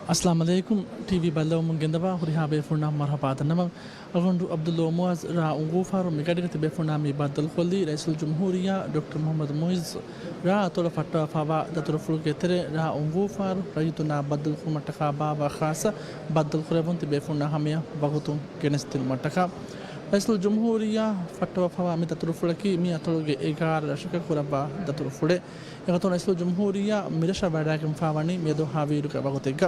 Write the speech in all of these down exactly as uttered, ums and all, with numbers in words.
އައްސަލާމު ޢަލައިކުމް. ޓީވީ ބައްލަވަމުން ގެންދަވާ ހުރިހާ ބޭފުޅުންނަށް މަރުޙަބާ ދަންނަވަން. އަޅުގަނޑު ޢަބްދުﷲ މުޢާޒް ރ. އުނގޫފާރު މިގަޑިގަ ތިބޭފުޅުންނާ މި ބައްދަލުކޮށްލީ ރައީސުލްޖުމްހޫރިއްޔާ ޑޮކްޓަރ މުޙައްމަދު މުޢިއްޒު ރ. އަތޮޅަށް ފައްޓަވާފާވާ ދަތުރުފުޅުގެ ތެރޭ ރ. އުނގޫފާރު ރައްޔިތުންނާ ބައްދަލުކުރުމަށްޓަކާ ބާއްވާ ޚާއްޞަ ބައްދަލުކުރެއްވުން ތިބޭފުޅުންނާ ހަމަޔަށް ވަގުތު ގެނެސްދިނުމަށްޓަކާ. ރައީސުލްޖުމްހޫރިއްޔާ ފައްޓަވާފާވާ މި ދަތުރުފުޅަކީ މި އަތޮޅުގެ އެގާރަ ރަށަކަށް ކުރައްވާ ދަތުރުފުޅެއް. އެގޮތުން ރައީސުލްޖުމްހޫރިއްޔާ މިރަށަށް ވަޑައިގެންފާވަނީ މިއަދު ހަވީރުގެ ވަގުތެއްގަ.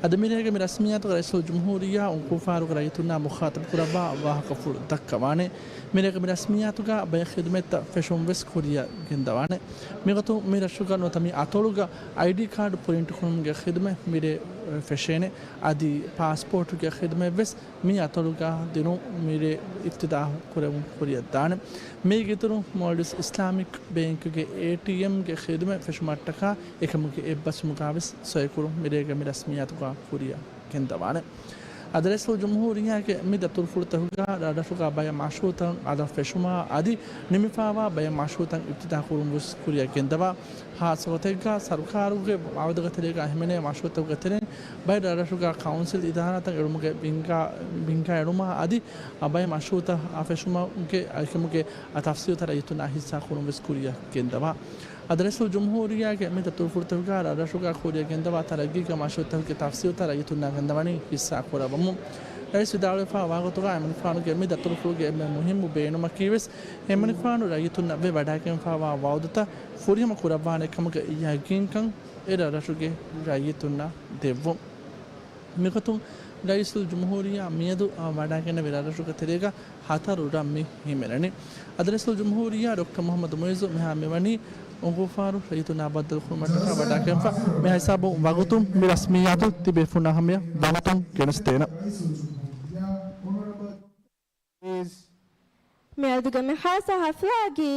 އަދި މިރޭގެ މި ރަސްމިއްޔާތުގަ ރައީސުލްޖުމްހޫރިއްޔާ އުނގޫފާރުގެ ރައްޔިތުންނާ މުޚާޠަބު ކުރައްވާ ވާހަކަފުޅު ދައްކަވާނެ. މިރޭގެ މި ރަސްމިއްޔާތުގަ ބައެއް ޚިދުމަތްތައް ފެށުން ވެސް ކުރިއަށް ގެންދަވާނެ. މިގޮތުން މި ރަށުގަ ނުވަތަ މި އަތޮޅުގަ އައިޑީ ކާޑު ޕްރިންޓް ކުރުމުގެ ޚިދުމަތް މިރޭ ފެށޭނެ. އަދި ޕާސްޕޯޓުގެ ޚިދުމަތް ވެސް މި އަތޮޅުގަ ދިނުން މިރޭ އިފްތިތާޙު ކުރެވުން ކުރިއަށްދާނެ. މީގެ އިތުރުން މޯލްޑިވްސް އިސްލާމިކް ބޭންކުގެ އޭޓީއެމްގެ ޚިދުމަތް ފެށުމަށްޓަކާ އެކަމުގެ އެއްބަސްވުމުގަ ވެސް ސޮއިކުރުން މިރޭގެ މި ރަސްމިއްޔާތުގަ ކުރިއަށް ގެންދަވާނެ. އަދި ރައީސުލްޖުމްހޫރިއްޔާގެ މި ދަތުރުފުޅުތަކުގަ ރަށްރަށުގަ ބައެއް މަޝްރޫޢުތައް އަދަށް ފެށުމާ އަދި ނިމިފާވާ ބައެއް މަޝްރޫޢުތައް އިފްތިތާޙު ކުރުން ވެސް ކުރިއަށް ގެންދަވާ. ޚާއްޞަގޮތެއްގަ ސަރުކާރުގެ މައުދުގެ ތެރޭގަ ހިމެނޭ މަޝްރޫޢުތަކުގެ ތެރެއިން ބައެއް ރަށްރަށުގަ ކައުންސިލް އިދާރާތައް އެޅުމުގެ ބިންގާ، ބިންގާ އެޅުމާ އަދި ބައެއް މަޝްރޫޢުތައް ފެށުމުގެ އެކަމުގެ ތަފްސީލުތައް ރައްޔިތުންނާ ހިއްސާ ކުރުން ވެސް ކުރިއަށް ގެންދަވާ. އަދި ރައީސުލްޖުމްހޫރިއްޔާގެ މި ދަތުރުފުޅުތަކުގަ ރަށްރަށުގަ ކުރިއަށް ގެންދަވާ ތަރައްގީގެ މަޝްރޫޢުތަކުގެ ތަފްސީލުތައް ރައްޔިތުންނާ ގެންދަވަނީ ހިއްސާ ކުރައްވަމުން. ރައީސް ވިދާޅުވެފާވާ ގޮތުގަ އެމަނިކުފާނުގެ މި ދަތުރުފުޅުގެ އެންމެ މުހިއްމު ބޭނުމަކީ ވެސް އެމަނިކުފާނު ރައްޔިތުންނަށް ވެ ވަޑައިގެންފާވާ ވައުދުތައް ފުރިހަމަ ކުރައްވާނެ ކަމުގެ ޔަގީންކަން އެ ރަށްރަށުގެ ރައްޔިތުންނަށް ދެއްވުން. މިގޮތުން ރައީސުލްޖުމްހޫރިއްޔާ މިއަދު ވަޑައިގެންނެވި ރަށްރަށުގެ ތެރޭގަ ހަތަރު ރަށް މި ހިމެނެނީ. އަދި ރައީސުލްޖުމްހޫރިއްޔާ ޑޮކްޓަރ މުޙައްމަދު މުޢިއްޒު މިހާ މިވަނީ އުނގޫފާރު ރައްޔިތުންނާ ބައްދަލުކުރުމަށްޓަކާ ވަޑައިގެންފަ. މިހާ ހިސާބުން ވަގުތުން މި ރަސްމިއްޔާތު ތިބޭފުޅުންނާ ހަމަޔަށް ވަގުތުން ގެނެސްދޭނަން. މިއަދުގެ މި ޚާއްޞަ ޙަފްލާއަކީ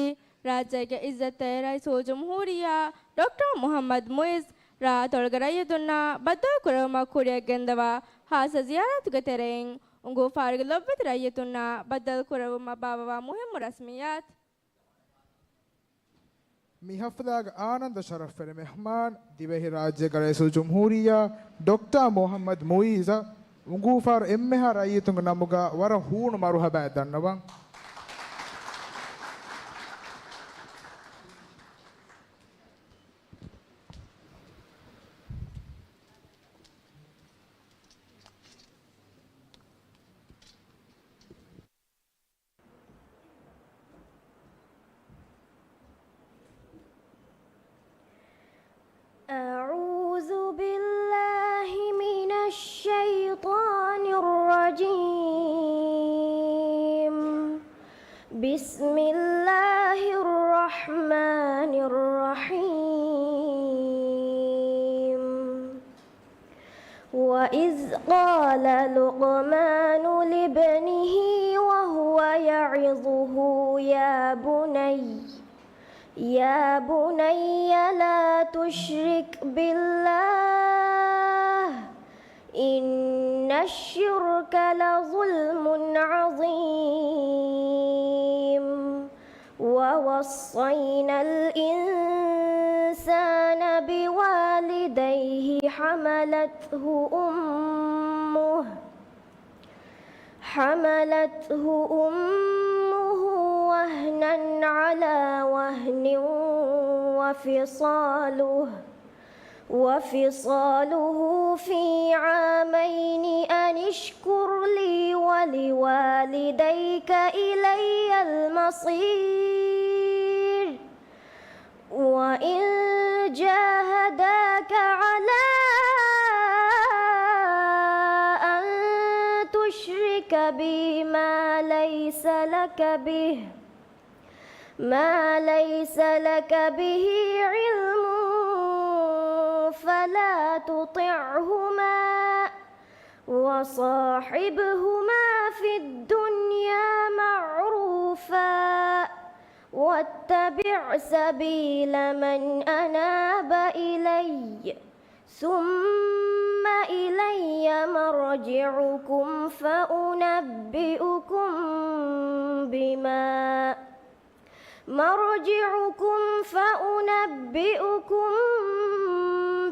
ރާއްޖޭގެ ޢިއްޒަތްތެރި ރައީސުލްޖުމްހޫރިއްޔާ ޑޮކްޓަރ މުޙައްމަދު މުޢިއްޒު ރ. އަތޮޅުގެ ރައްޔިތުންނާ ބައްދަލުކުރެވުމަށް ކުރިއަށް ގެންދަވާ ޚާއްޞަ ޒިޔާރަތުގެ ތެރެއިން އުނގޫފާރުގެ ލޮބުވެތި ރައްޔިތުންނާ ބައްދަލުކުރެއްވުމަށް ބާއްވަވާ މުހިއްމު ރަސްމިއްޔާތު. މި ޙަފްލާގެ އާނަންދަށަރަފްވެރި މެހްމާން ދިވެހިރާއްޖޭގެ ރައީސުލްޖުމްހޫރިއްޔާ ޑޮކްޓަރ މުޙައްމަދު މުޢިއްޒަށް އުނގޫފާރު އެންމެހާ ރައްޔިތުންގެ ނަމުގަ ވަރަށް ހޫނު މަރުޙަބާ ދަންނަވަން. أعوذ بالله من الشيطان الرجيم. بسم الله الرحمن الرحيم. وإذ قال لقمان لابنه وهو يعظه يا بني، يا بني لا تشرك بالله، إن الشرك لظلم عظيم. ووصينا الإنسان بوالديه حملته أمه، حملته أمه وهنا على وهن وفصاله وفصاله في عامين أن اشكر لي ولوالديك إلي المصير. وإن جاهداك على أن تشرك بي ما ليس لك به ما ليس لك به علم فلا تطعهما وصاحبهما في الدنيا معروفا واتبع سبيل من أناب إلي ثم إلي مرجعكم فأنبئكم بما مرجعكم فأنبئكم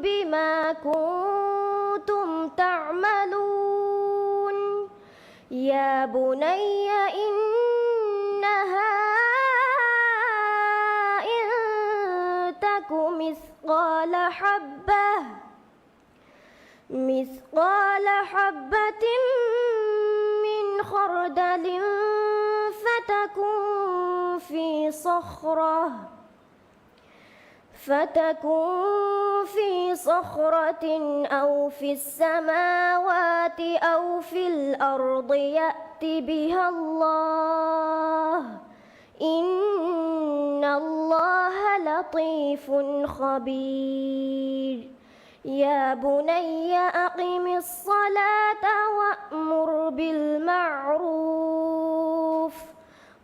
بما كنتم يا بني إنها إن تك مثقال حبة مثقال حبة من خردل فتكن في صخرة فتكن في صخرة أو في السماوات أو في الأرض يأت بها الله إن الله لطيف خبير. يا بني أقم الصلاة وأمر بالمعروف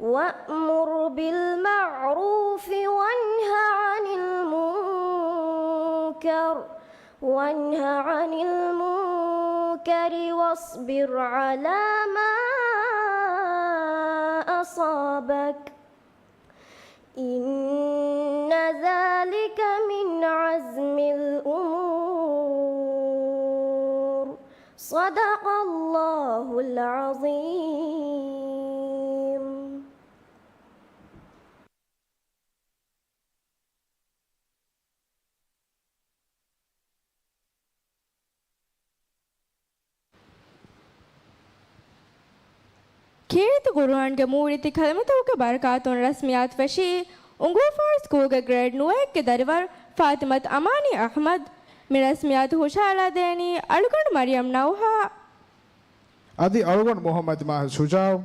وأمر بالمعروف وانه عن المنكر وانه عن المنكر واصبر على ما أصابك إن ذلك من عزم الأمور. صدق الله العظيم. ކީރިތި ޤުރުއާންގެ މޫރިތި ކަލަމަތަކުގެ ބަރަކާތުން ރަސްމިއްޔާތު ފެށީ އުނގޫފާރު ސްކޫލްގެ ގްރޭޑް ނުވައެއްގެ ދަރިވަރު ފާތިމަތު އަމާނީ އަޙްމަދު. މި ރަސްމިއްޔާތު ހުށަހަޅާދޭނީ އަޅުގަނޑު މަރިޔަމް ނައުހާ. އަދި އަޅުގަނޑު މުޙައްމަދު މާހިލް ޝުޖާޢު.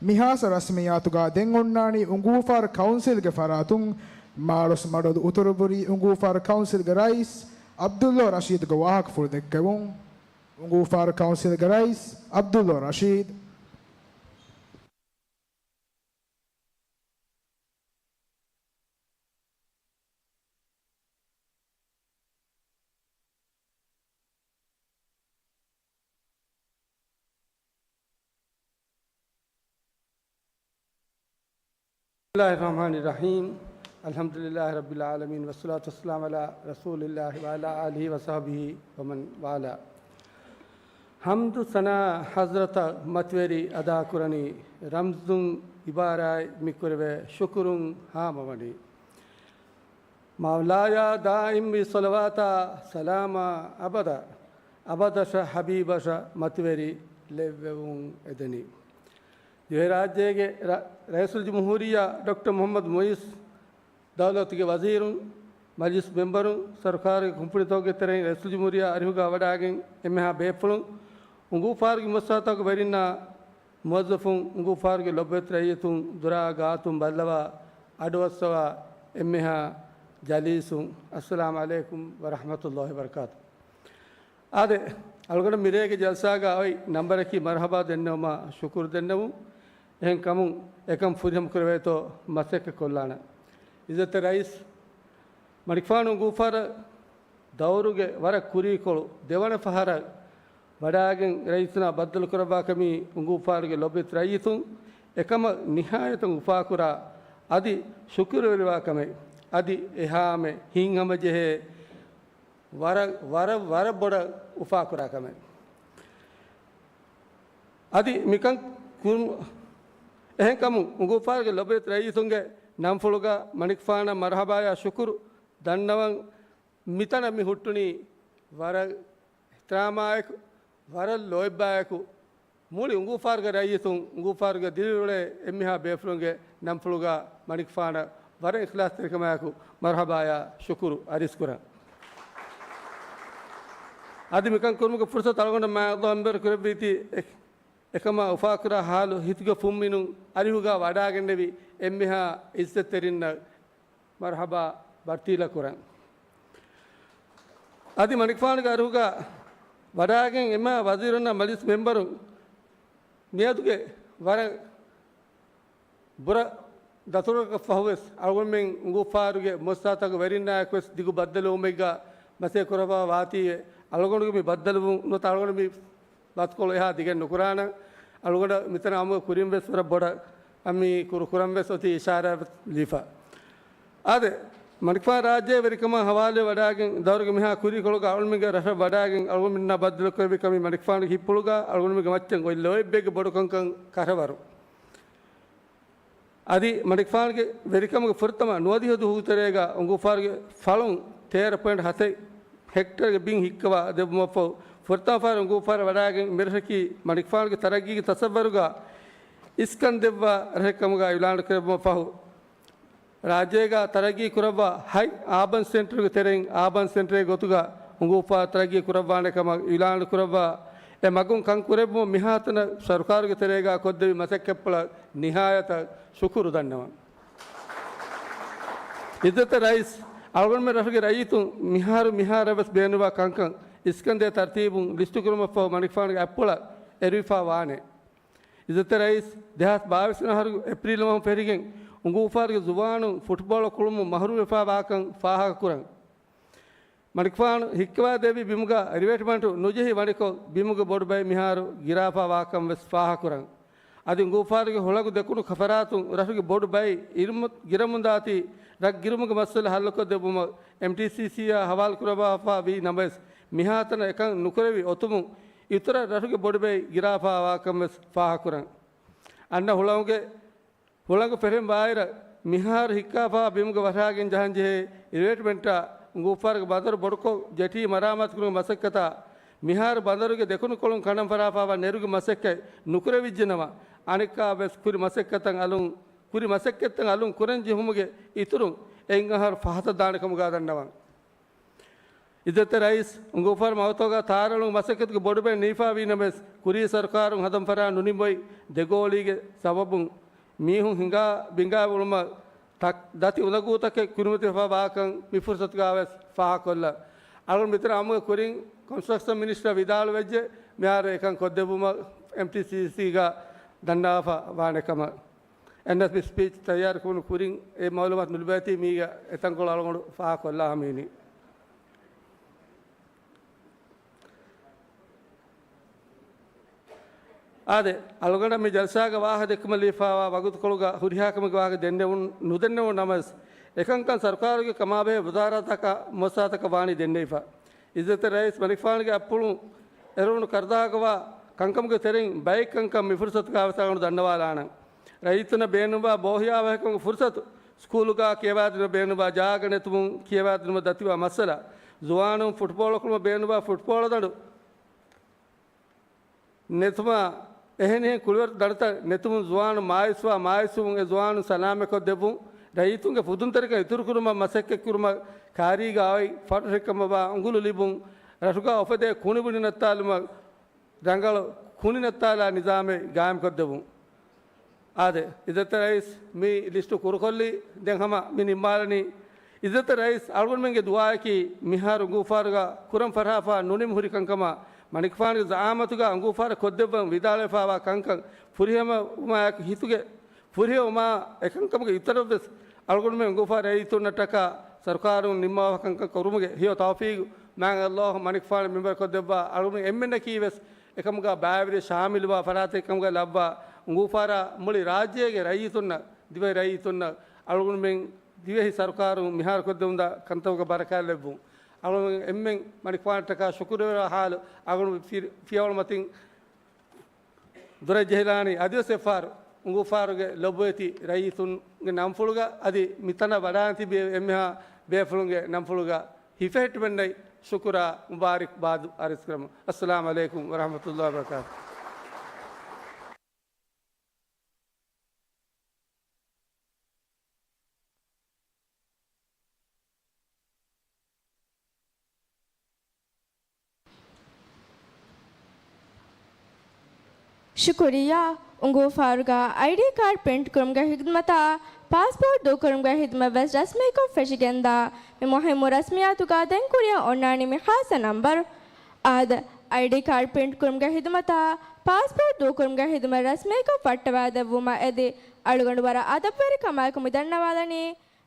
މިހާސް ރަސްމިއްޔާތުގަ ދެން އޮންނާނީ އުނގޫފާރު ކައުންސިލްގެ ފަރާތުން މާޅޮސް މަޑޮލު އުތުރުބުރީ އުނގޫފާރު ކައުންސިލްގެ ރައީސް ޢަބްދުﷲ ރަޝީދުގެ ވާހަކަފުޅު ދެއްކެވުން. އުނގޫފާރު ކައުންސިލްގެ ރައީސް ޢަބްދުﷲ ރަޝީދު. بسم الله الرحمن الرحيم. الحمد لله رب العالمين، والصلاة والسلام على رسول الله وعلى آله وصحبه ومن والاه. ޙަމްދު ސަނާ ޙަޟްރަތަށް މަތިވެރި އަދާކުރަނީ، ރަމްޒުން ޢިބާރާތް މިކުރެވޭ ޝުކުރުން ހާމަވަނީ. މައުލާޔާ ދާއިމްވި ޞަލަވާތާ ސަލާމާ އަބަދަށް، އަބަދަށަށް ޙަބީބަށަށް މަތިވެރި ލެއްވެވުން އެދެނީ. ދިވެހިރާއްޖޭގެ ރަ-، ރައީސުލްޖުމްހޫރިއްޔާ ޑޮކްޓަރ މުޙައްމަދު މުޢިއްޒު، ދައުލަތުގެ ވަޒީރުން، މަޖިލިސް މެމްބަރުން، ސަރުކާރުގެ ކުންފުނިތަކުގެ ތެރެއިން ރައީސުލްޖުމްހޫރިއްޔާ އަރިހުގަ ވަޑައިގެން އެންމެހާ ބޭފުޅުން، އުނގޫފާރުގެ މުއައްސަސާތަކުގަ ވެރިންނާ މުވައްޒަފުން، އުނގޫފާރުގެ ލޮބުވެތި ރައްޔިތުން، ދުރާ ގާތުން ބައްލަވާ އަޑުއައްސަވާ އެންމެހާ ޖަލީސުން، އައްސަލާމް ޢަލައިކުމް ވަރަޙްމަތުﷲ ވަބަރަކާތު. އާދެ، އަޅުގަނޑު މިރޭގެ ޖަލްސާގަ އޮތް ނަންބަރަކީ މަރުޙަބާ ދެންނެވުމާ ޝުކުރު ދެންނެވުން. އެހެން ކަމުން އެކަން ފުރިހަމަ ކުރެވޭތޯ މަސައްކަތް ކޮށްލާނަން. ޢިއްޒަތްތެރި ރައީސް މަނިކުފާނު އުނގޫފާރަށް ދައުރުގެ ވަރަށް ކުރީކޮޅު ދެވަނަ ފަހަރަށް ވަޑައިގެން ރައްޔިތުންނާ ބައްދަލުކުރައްވާ ކަމީ އުނގޫފާރުގެ ލޮބުވެތި ރައްޔިތުން އެކަމަށް ނިހާޔަތުން އުފާކުރާ، އަދި ޝުކުރުވެރިވާ ކަމެއް، އަދި އެހާމެ ހިތްހަމަޖެހޭ ވަރަށް، ވަރަށް، ވަރަށް ބޮޑަށް އުފާކުރާ ކަމެއް. އަދި މިކަން ކުރު-، އެހެންކަމުން އުނގޫފާރުގެ ލޮބުވެތި ރައްޔިތުންގެ ނަންފުޅުގަ މަނިކުފާނަށް މަރުޙަބާޔާ ޝުކުރު ދަންނަވަން މިތަނަށް މި ހުއްޓުނީ ވަރަށް އިޙްތިރާމާއެކު، ވަރަށް ލޯތްބާއެކު، މުޅި އުނގޫފާރުގެ ރައްޔިތުން، އުނގޫފާރުގެ ދިރިއުޅޭ އެންމެހާ ބޭފުޅުންގެ ނަންފުޅުގަ މަނިކުފާނަށް ވަރަށް އިޚްލާޞްތެރިކަމާއެކު މަރުޙަބާޔާ ޝުކުރު އަރިސްކުރަން. އަދި މިކަން ކުރުމުގެ ފުރުޞަތު އަޅުގަނޑަށް މާތް ﷲ އެނބުރި ކުރެއްވީތީ، އެ-، އެކަމާ އުފާކުރާ ޙާލު ހިތުގަ ފުންމިނުން އަރިހުގަ ވަޑާގެންނެވި އެންމެހާ ޢިއްޒަތްތެރިންނަށް މަރުޙަބާ ބަރުތީލަކުރަން. އަދި މަނިކުފާނުގެ އަރިހުގަ ވަޑާގެން އެންމެހާ ވަޒީރުންނާ މަޖިލިސް މެމްބަރުން މިއަދުގެ ވަރަށް ބުރަ ދަތުރަކަށް ފަހުވެސް އަޅުގަނޑުމެން އުނގޫފާރުގެ މުއައްސަސާތަކުގަ ވެރިންނާއެކުވެސް ދިގު ބައްދަލުވުމެއްގަ މަސައްކަތް ކުރައްވާ ވާތީވެ، އަޅުގަނޑުގެ މި ބައްދަލުވުން ނުވަތަ އަޅުގަނޑު މި ބަސްކޮޅު އެހާ ދިގެއް ނުކުރާނަން. އަޅުގަނޑަށް މިތަނަށް އައުމުގެ ކުރިން ވެސް ވަރަށް ބޮޑަށް އަ، މި ކުރު ކުރަން ވެސް އޮތީ އިޝާރާތް ލިބިފަ. އާދެ، މަނިކުފާނު ރާއްޖޭ ވެރިކަމާ ހަވާލުވެ ވަޑާގެން ދައުރުގެ މިހާ ކުރީކޮޅުގަ އަޅުމެންގެ ރަށަށް ވަޑާގެން އަޅުގަނޑުމެންނާ ބައްދަލުކުރެއްވި ކަމީ މަނިކުފާނުގެ ހިތްޕުޅުގަ އަޅުގަނޑުމެންގެ މައްޗަށް އޮތް ލޯތްބެއްގެ ބޮޑުކަންކަން ކަށަވަރު. އަދި މަނިކުފާނުގެ ވެރިކަމުގެ ފުރަތަމަ ނުވަދިހަ ދުވަހުގެ ތެރޭގަ އުނގޫފާރުގެ ފަޅުން ތޭރަ ޕޮއިންޓް ހަތެއް ހެކްޓަރުގެ ބިން ހިއްކަވާ ދެއްވުމަށްފަހު، ފުރަތަމަ ފަހަރު އުނގޫފާރަށް ވަޑާގެން މިރަށަކީ މަނިކުފާނުގެ ތަރައްގީގެ ތަސައްވަރުގަ އިސްކަން ދެއްވާ ރަށެއް ކަމުގަ އިޢުލާނު ކުރެއްވުމަށްފަހު، ރާއްޖޭގަ ތަރައްގީ ކުރައްވާ ހަތް އާބަން ސެންޓަރުގެ ތެރެއިން އާބަން ސެންޓަރެއްގެ ގޮތުގަ އުނގޫފާރު ތަރައްގީ ކުރައްވާނެ ކަމަށް އިޢުލާނު ކުރައްވާ، އެ މަގުން ކަން ކުރެއްވުމަށް މިހާތަނަށް ސަރުކާރުގެ ތެރޭގަ ކޮށްދެއްވި މަސައްކަތްޕުޅަށް ނިހާޔަތަށް ޝުކުރު ދަންނަވަން. އިއްޒަތްތެރި ރައީސް، އަޅުގަނޑުމެން ރަށުގެ ރައްޔިތުން މިހާރު މިހާރަށް ވެސް ބޭނުންވާ ކަންކަން އިސްކަންދޭ ތަރުތީބުން ލިސްޓު ކުރުމަށްފަހު މަނިކުފާނުގެ އަތްޕުޅަށް އެރުވިފަ ވާނެ. އިއްޒަތްތެރި ރައީސް، ދެހާސް ބާވީސް ވަނަ އަހަރު އޭޕްރީލް މަހުން ފެށިގެން އުނގޫފާރުގެ ޒުވާނުން ފުޓްބޯޅަ ކުޅުމުން މަހުރޫމްވެފަ ވާކަން ފާހަގަކުރަން. މަނިކުފާނު ހިއްކަވާ ދެއްވި ބިމުގަ ރިވެޓްމަންޓު ނުޖެހި ވަނިކޮށް، ބިމުގެ ބޮޑު ބައެއް މިހާރު ގިރާފަ ވާކަން ވެސް ފާހަގަކުރަން. އަދި އުނގޫފާރުގެ ހުޅަނގު ދެކުނު ފަރާތުން ރަށުގެ ބޮޑު ބައެއް އިރުމަ-، ގިރަމުންދާތީ ރަށް ގިރުމުގެ މައްސަލަ ހައްލުކޮށްދެއްވުމަށް އެމްޓީސީސީއާ ހަވާލު ކުރައްވާފަ ވީ ނަމަވެސް، މިހާތަނަށް އެކަން ނުކުރެވި އޮތުމުން އިތުރަށް ރަށުގެ ބޮޑުބައި ގިރާފަ ވާކަން ވެސް ފާހަގަކުރަން. އަންނަ ހުޅަނގުގެ، ހުޅަނގު ފެށެން ވާއިރަށް މިހާރު ހިއްކާފަ ބިމުގަ ވަށާގެން ޖަހަން ޖެހޭ ރިވެޓްމަންޓާ އުނގޫފާރުގެ ބަނދަރު ބޮޑުކޮށް ޖެޓީ މަރާމާތުކުރުމުގެ މަސައްކަތާ، މިހާރު ބަނދަރުގެ ދެކުނު ކޮޅުން ކަނޑަން ފަށާފަވާ ނެރުގެ މަސައްކަތް ނުކުރެވިއްޖެނަމަ، އަނެއްކާ ވެސް ކުރި މަސައްކަތަށް އަލުން، ކުރި މަސައްކަތްތައް އަލުން ކުރަން ޖެހުމުގެ އިތުރުން އެއް އަހަރު ފަހަތަށް ދާނެ ކަމުގަ ދަންނަވަން. އިއްޒަތްތެރި ރައީސް، އުނގޫފާރު މަގުތަކުގަ ތާރައެޅުމުގެ މަސައްކަތުގެ ބޮޑުބައި ނިމިފަ ވީ ނަމަވެސް، ކުރީ ސަރުކާރުން ހަނދަން ފަށާ ނުނިމި އޮތް ދެގޯޅީގެ ސަބަބުން މީހުން ހިނގާ ބިނގާ އުޅުމަށް ތަ-، ދަތި އުނދަގޫތަކެއް ކުރިމަތިވެފަ ވާކަން މި ފުރުސަތުގަ ވެސް ފާހަގަކޮށްލަން. އަޅުގަނޑު މިތަނަށް އައުމުގެ ކުރިން ކޮންސްޓްރަކްޝަން މިނިސްޓަރ ވިދާޅުވެއްޖެ، މިހާރު އެކަން ކޮށްދެއްވުމަށް އެމްޓީސީސީގަ ދަންނަވާފަ ވާނެ ކަމަށް. އެންއެސްޕީ ސްޕީޗް ތައްޔާރުކުރުނު ކުރިން އެ މައުލޫމާތު ނުލިބޭތީ މީގަ އެތަންކޮޅު އަޅުގަނޑު ފާހަގަކޮށްލާ ހަމައިނީ. އާދެ، އަޅުގަނޑަށް މި ޖަލްސާގަ ވާހަކަ ދެއްކުމަށް ލިބިފައިވާ ވަގުތުކޮޅުގަ ހުރިހާ ކަމެއްގެ ވާހަކަ ދެންނެވުން، ނުދެންނެވުން ނަމަވެސް، އެކަންކަން ސަރުކާރުގެ ކަމާބެހޭ ވުޒާރާތަކާ މުއައްސަސާތަކަށް ވާނީ ދެންނެވިފަ. އިއްޒަތްތެރި ރައީސް މަނިކުފާނުގެ އަތްޕުޅުން އެރުވުނު ކަރުދާހަކަށްވާ ކަންކަމުގެ ތެރެއިން ބައެއް ކަންކަން މި ފުރުސަތުގަ ވެސް އަޅުގަނޑު ދަންނަވާލާނަން. ރައްޔިތުންނަށް ބޭނުންވާ ބޯހިޔާވަހިކަމުގެ ފުރުސަތު، ސްކޫލުގަ ކިޔަވާދިނުމަށް ބޭނުންވާ ޖާގަ ނެތުމުން ކިޔަވާދިނުމަށް ދަތިވާ މައްސަލަ، ޒުވާނުން ފުޓްބޯޅަ ކުޅުމަށް ބޭނުންވާ ފުޓްބޯޅަ ދަނޑު ނެތުމާ، އެހެނިހެން ކުޅިވަރު ދަނޑުތައް ނެތުމުން ޒުވާނުން މާޔޫސްވާ މާޔޫސްވުމުން އެ ޒުވާނުން ސަލާމަތްކޮށްދެއްވުން، ރައްޔިތުންގެ ފުދުންތެރިކަން އިތުރުކުރުމަށް މަސައްކަތްކުރުމަށް ކާރީގަ އޮތް ފަރުށެއްކަމަށްވާ އުނގުލު ލިބުން، ރަށުގަ އުފެދޭ ކުނިބުނި ނައްތާލުމަށް ރަނގަޅު ކުނި ނައްތާލާ ނިޒާމެއް ގާއިމްކޮށްދެއްވުން. އާދެ، އިއްޒަތްތެރި ރައީސް މި ލިސްޓު ކުރުކޮށްލީ، ދެން ހަމަ މި ނިންމާލަނީ. އިއްޒަތްތެރި ރައީސް، އަޅުގަނޑުމެންގެ ދުޢާއަކީ މިހާރު އުނގޫފާރުގަ ކުރަން ފަށާފަ ނުނިމި ހުރި ކަންކަމަށް، މަނިކުފާނުގެ ޒަޢާމަތުގަ އުނގޫފާރަށް ކޮށްދެއްވަން ވިދާޅުވެފައިވާ ކަންކަން ފުރިހަމަވުމާއެކު ހިތުގެ ފުރިހަމަވުމާ އެކަންކަމުގެ އިތުރަށްވެސް އަޅުގަނޑުމެން އުނގޫފާރު ރައްޔިތުންނަށްޓަކާ ސަރުކާރުން ނިންމާފަ ކަންކަން ކުރުމުގެ ހެޔޮ ތައުފީގު މާތް ﷲ މަނިކުފާނު މިންވަރުކޮށްދެއްވާ. އަޅުގަނޑު އެންމެންނަކީ ވެސް އެކަމުގަ ބައިވެރި ޝާމިލުވާ ފަރާތެއް ކަމުގަ ލައްވާ، އުނގޫފާރާ މުޅި ރާއްޖޭގެ ރައްޔިތުންނަށް، ދިވެހި ރައްޔިތުންނަށް އަޅުގަނޑުމެން ދިވެހި ސަރުކާރުން މިހާރު ކޮށްދެވުންދާ ކަންތައްގެ ބަރަކާތް ލެއްވުން. އަޅުގަނޑު އެންމެން މަނިކުފާނަށްޓަކާ ޝުކުރުވެރިވާ ހާލު އަޅުގަނޑު ފި-، ފިޔަވަޅު މަތިން ދުރަށް ޖެހިލާނީ. އަދިވެސް އެއްފަހަރު އުނގޫފާރުގެ ލޮބުވެތި ރައްޔިތުންގެ ނަންފުޅުގަ އަދި މިތަނަށް ވަޑާން ތިބި އެންމެހާ ބޭފުޅުންގެ ނަންފުޅުގަ ހިފެހެއްޓުމެއްނެތް ޝުކުރާ މުބާރިކްބާދު އަރިސްކުރަމު. އައްސަލާމު ޢަލައިކުމް ވަރަޙްމަތުﷲ ވަބަރަކާތު. ޝުކުރިއްޔާ. އުނގޫފާރުގަ އައިޑީ ކާޑް ޕްރިންޓް ކުރުމުގެ ހިދުމަތާ، ޕާސްޕޯޓް ދޫކުރުމުގެ ހިދުމަތް ވެސް ރަސްމީކޮށް ފެށިގެންދާ މި މުހިއްމު ރަސްމިއްޔާތުގަ ދެން ކުރިއަށް އޮންނާނީ މި ޚާއްޞަ ނަންބަރު. އާދެ، އައިޑީ ކާޑް ޕްރިންޓް ކުރުމުގެ ހިދުމަތާ، ޕާސްޕޯޓް ދޫކުރުމުގެ ހިދުމަތް ރަސްމީކޮށް ފައްޓަވާދެއްވުމަށް އެދި، އަޅުގަނޑު ވަރަށް އަދަބުވެރިކަމާއެކު މި ދަންނަވާލަނީ،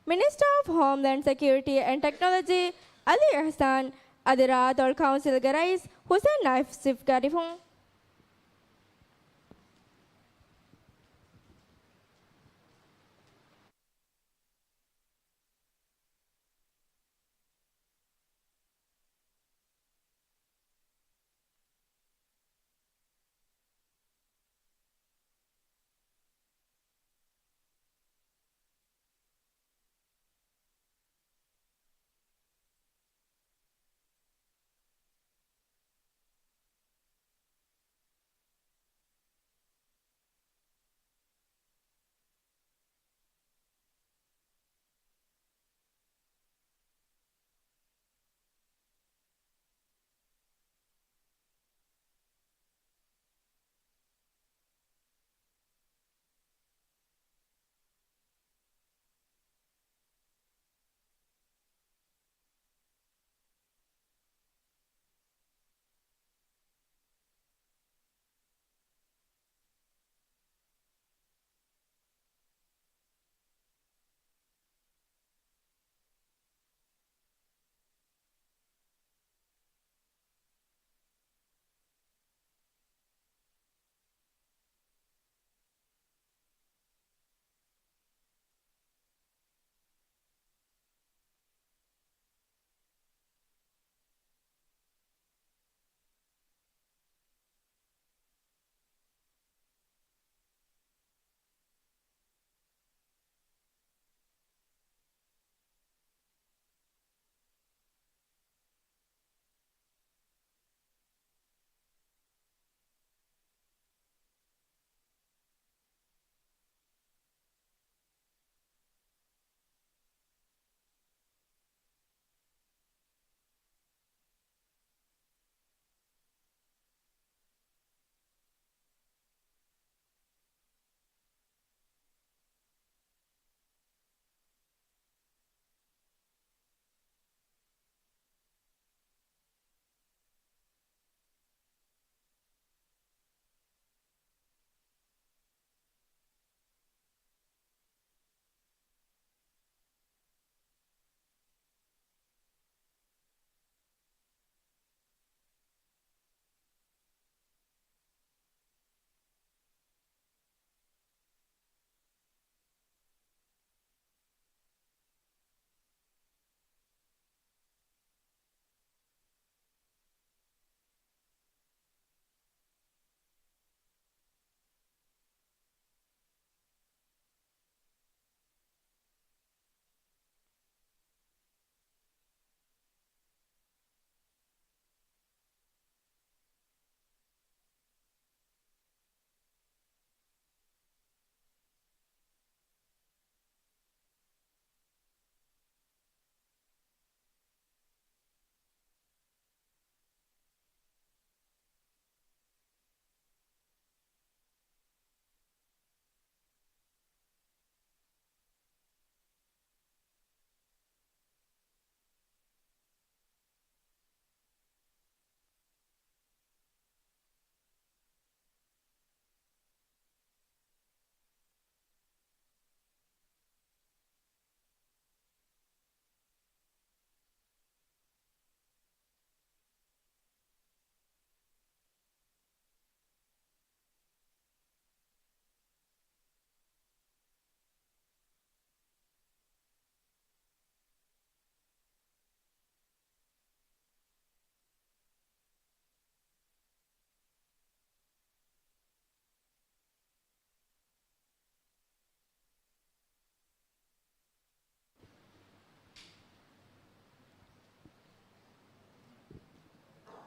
މިނިސްޓަރ އޮފް ހޯމްލޭންޑް ސެކިއުރިޓީ އެންޑް ޓެކްނޮލޮޖީ އަލީ އިޙްސާން އަދި ރާއަތުލް ކައުންސިލްގެ ރައީސް ޙުސެން ނާއިފް ސިފް ގަރިފުން.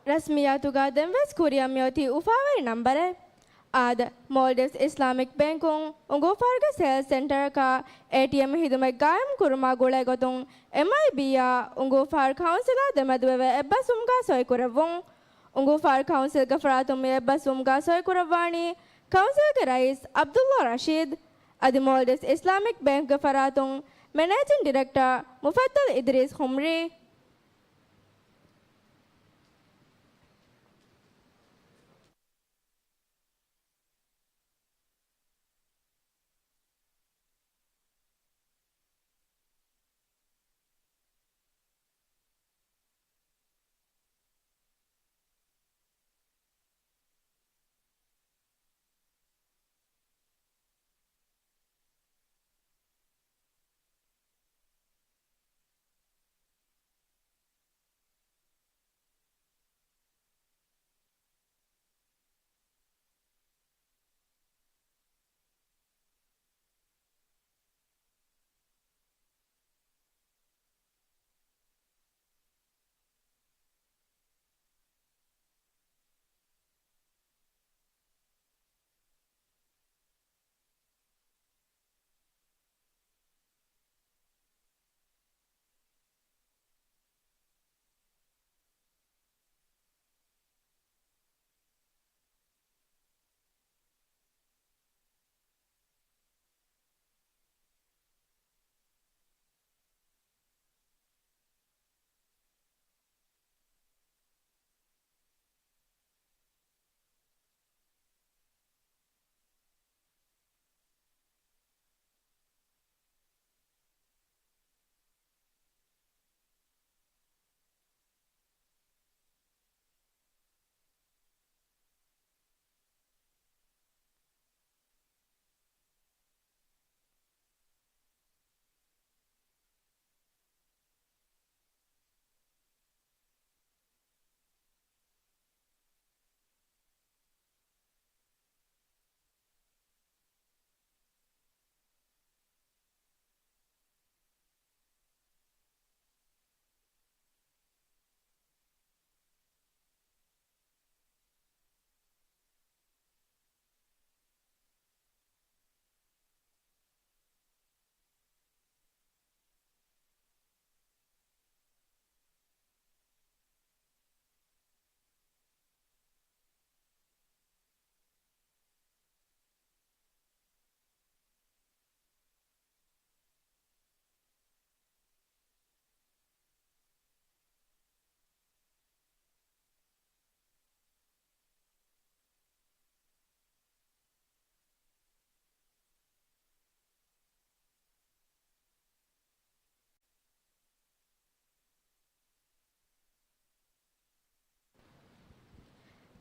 ރަސްމިއްޔާތުގަ ދެންވެސް ކުރިއަށް މިއޮތީ އުފާވެރި ނަންބަރެއް. އާދަ، މޯލްޑިވްސް އިސްލާމިކް ބޭންކުން އުނގޫފާރުގެ ސޭލްސް ސެންޓަރަކަށް އޭޓީއެމް ހިދުމަތް ގާއިމް ކުރުމާ ގުޅޭގޮތުން، އެމްއައިބީއާ އުނގޫފާރު ކައުންސިލާ ދެމެދުވެވޭ އެއްބަސްވުމުގަ ސޮއިކުރެއްވުން. އުނގޫފާރު ކައުންސިލްގެ ފަރާތުން މި އެއްބަސްވުމުގަ ސޮއިކުރައްވާނީ ކައުންސިލްގެ ރައީސް ޢަބްދުﷲ ރަޝީދު، އަދި މޯލްޑިވްސް އިސްލާމިކް ބޭންކްގެ ފަރާތުން މެނޭޖިން ޑިރެކްޓަރ މުފައްދަލް އިދްރީސް ޚުމްރީ.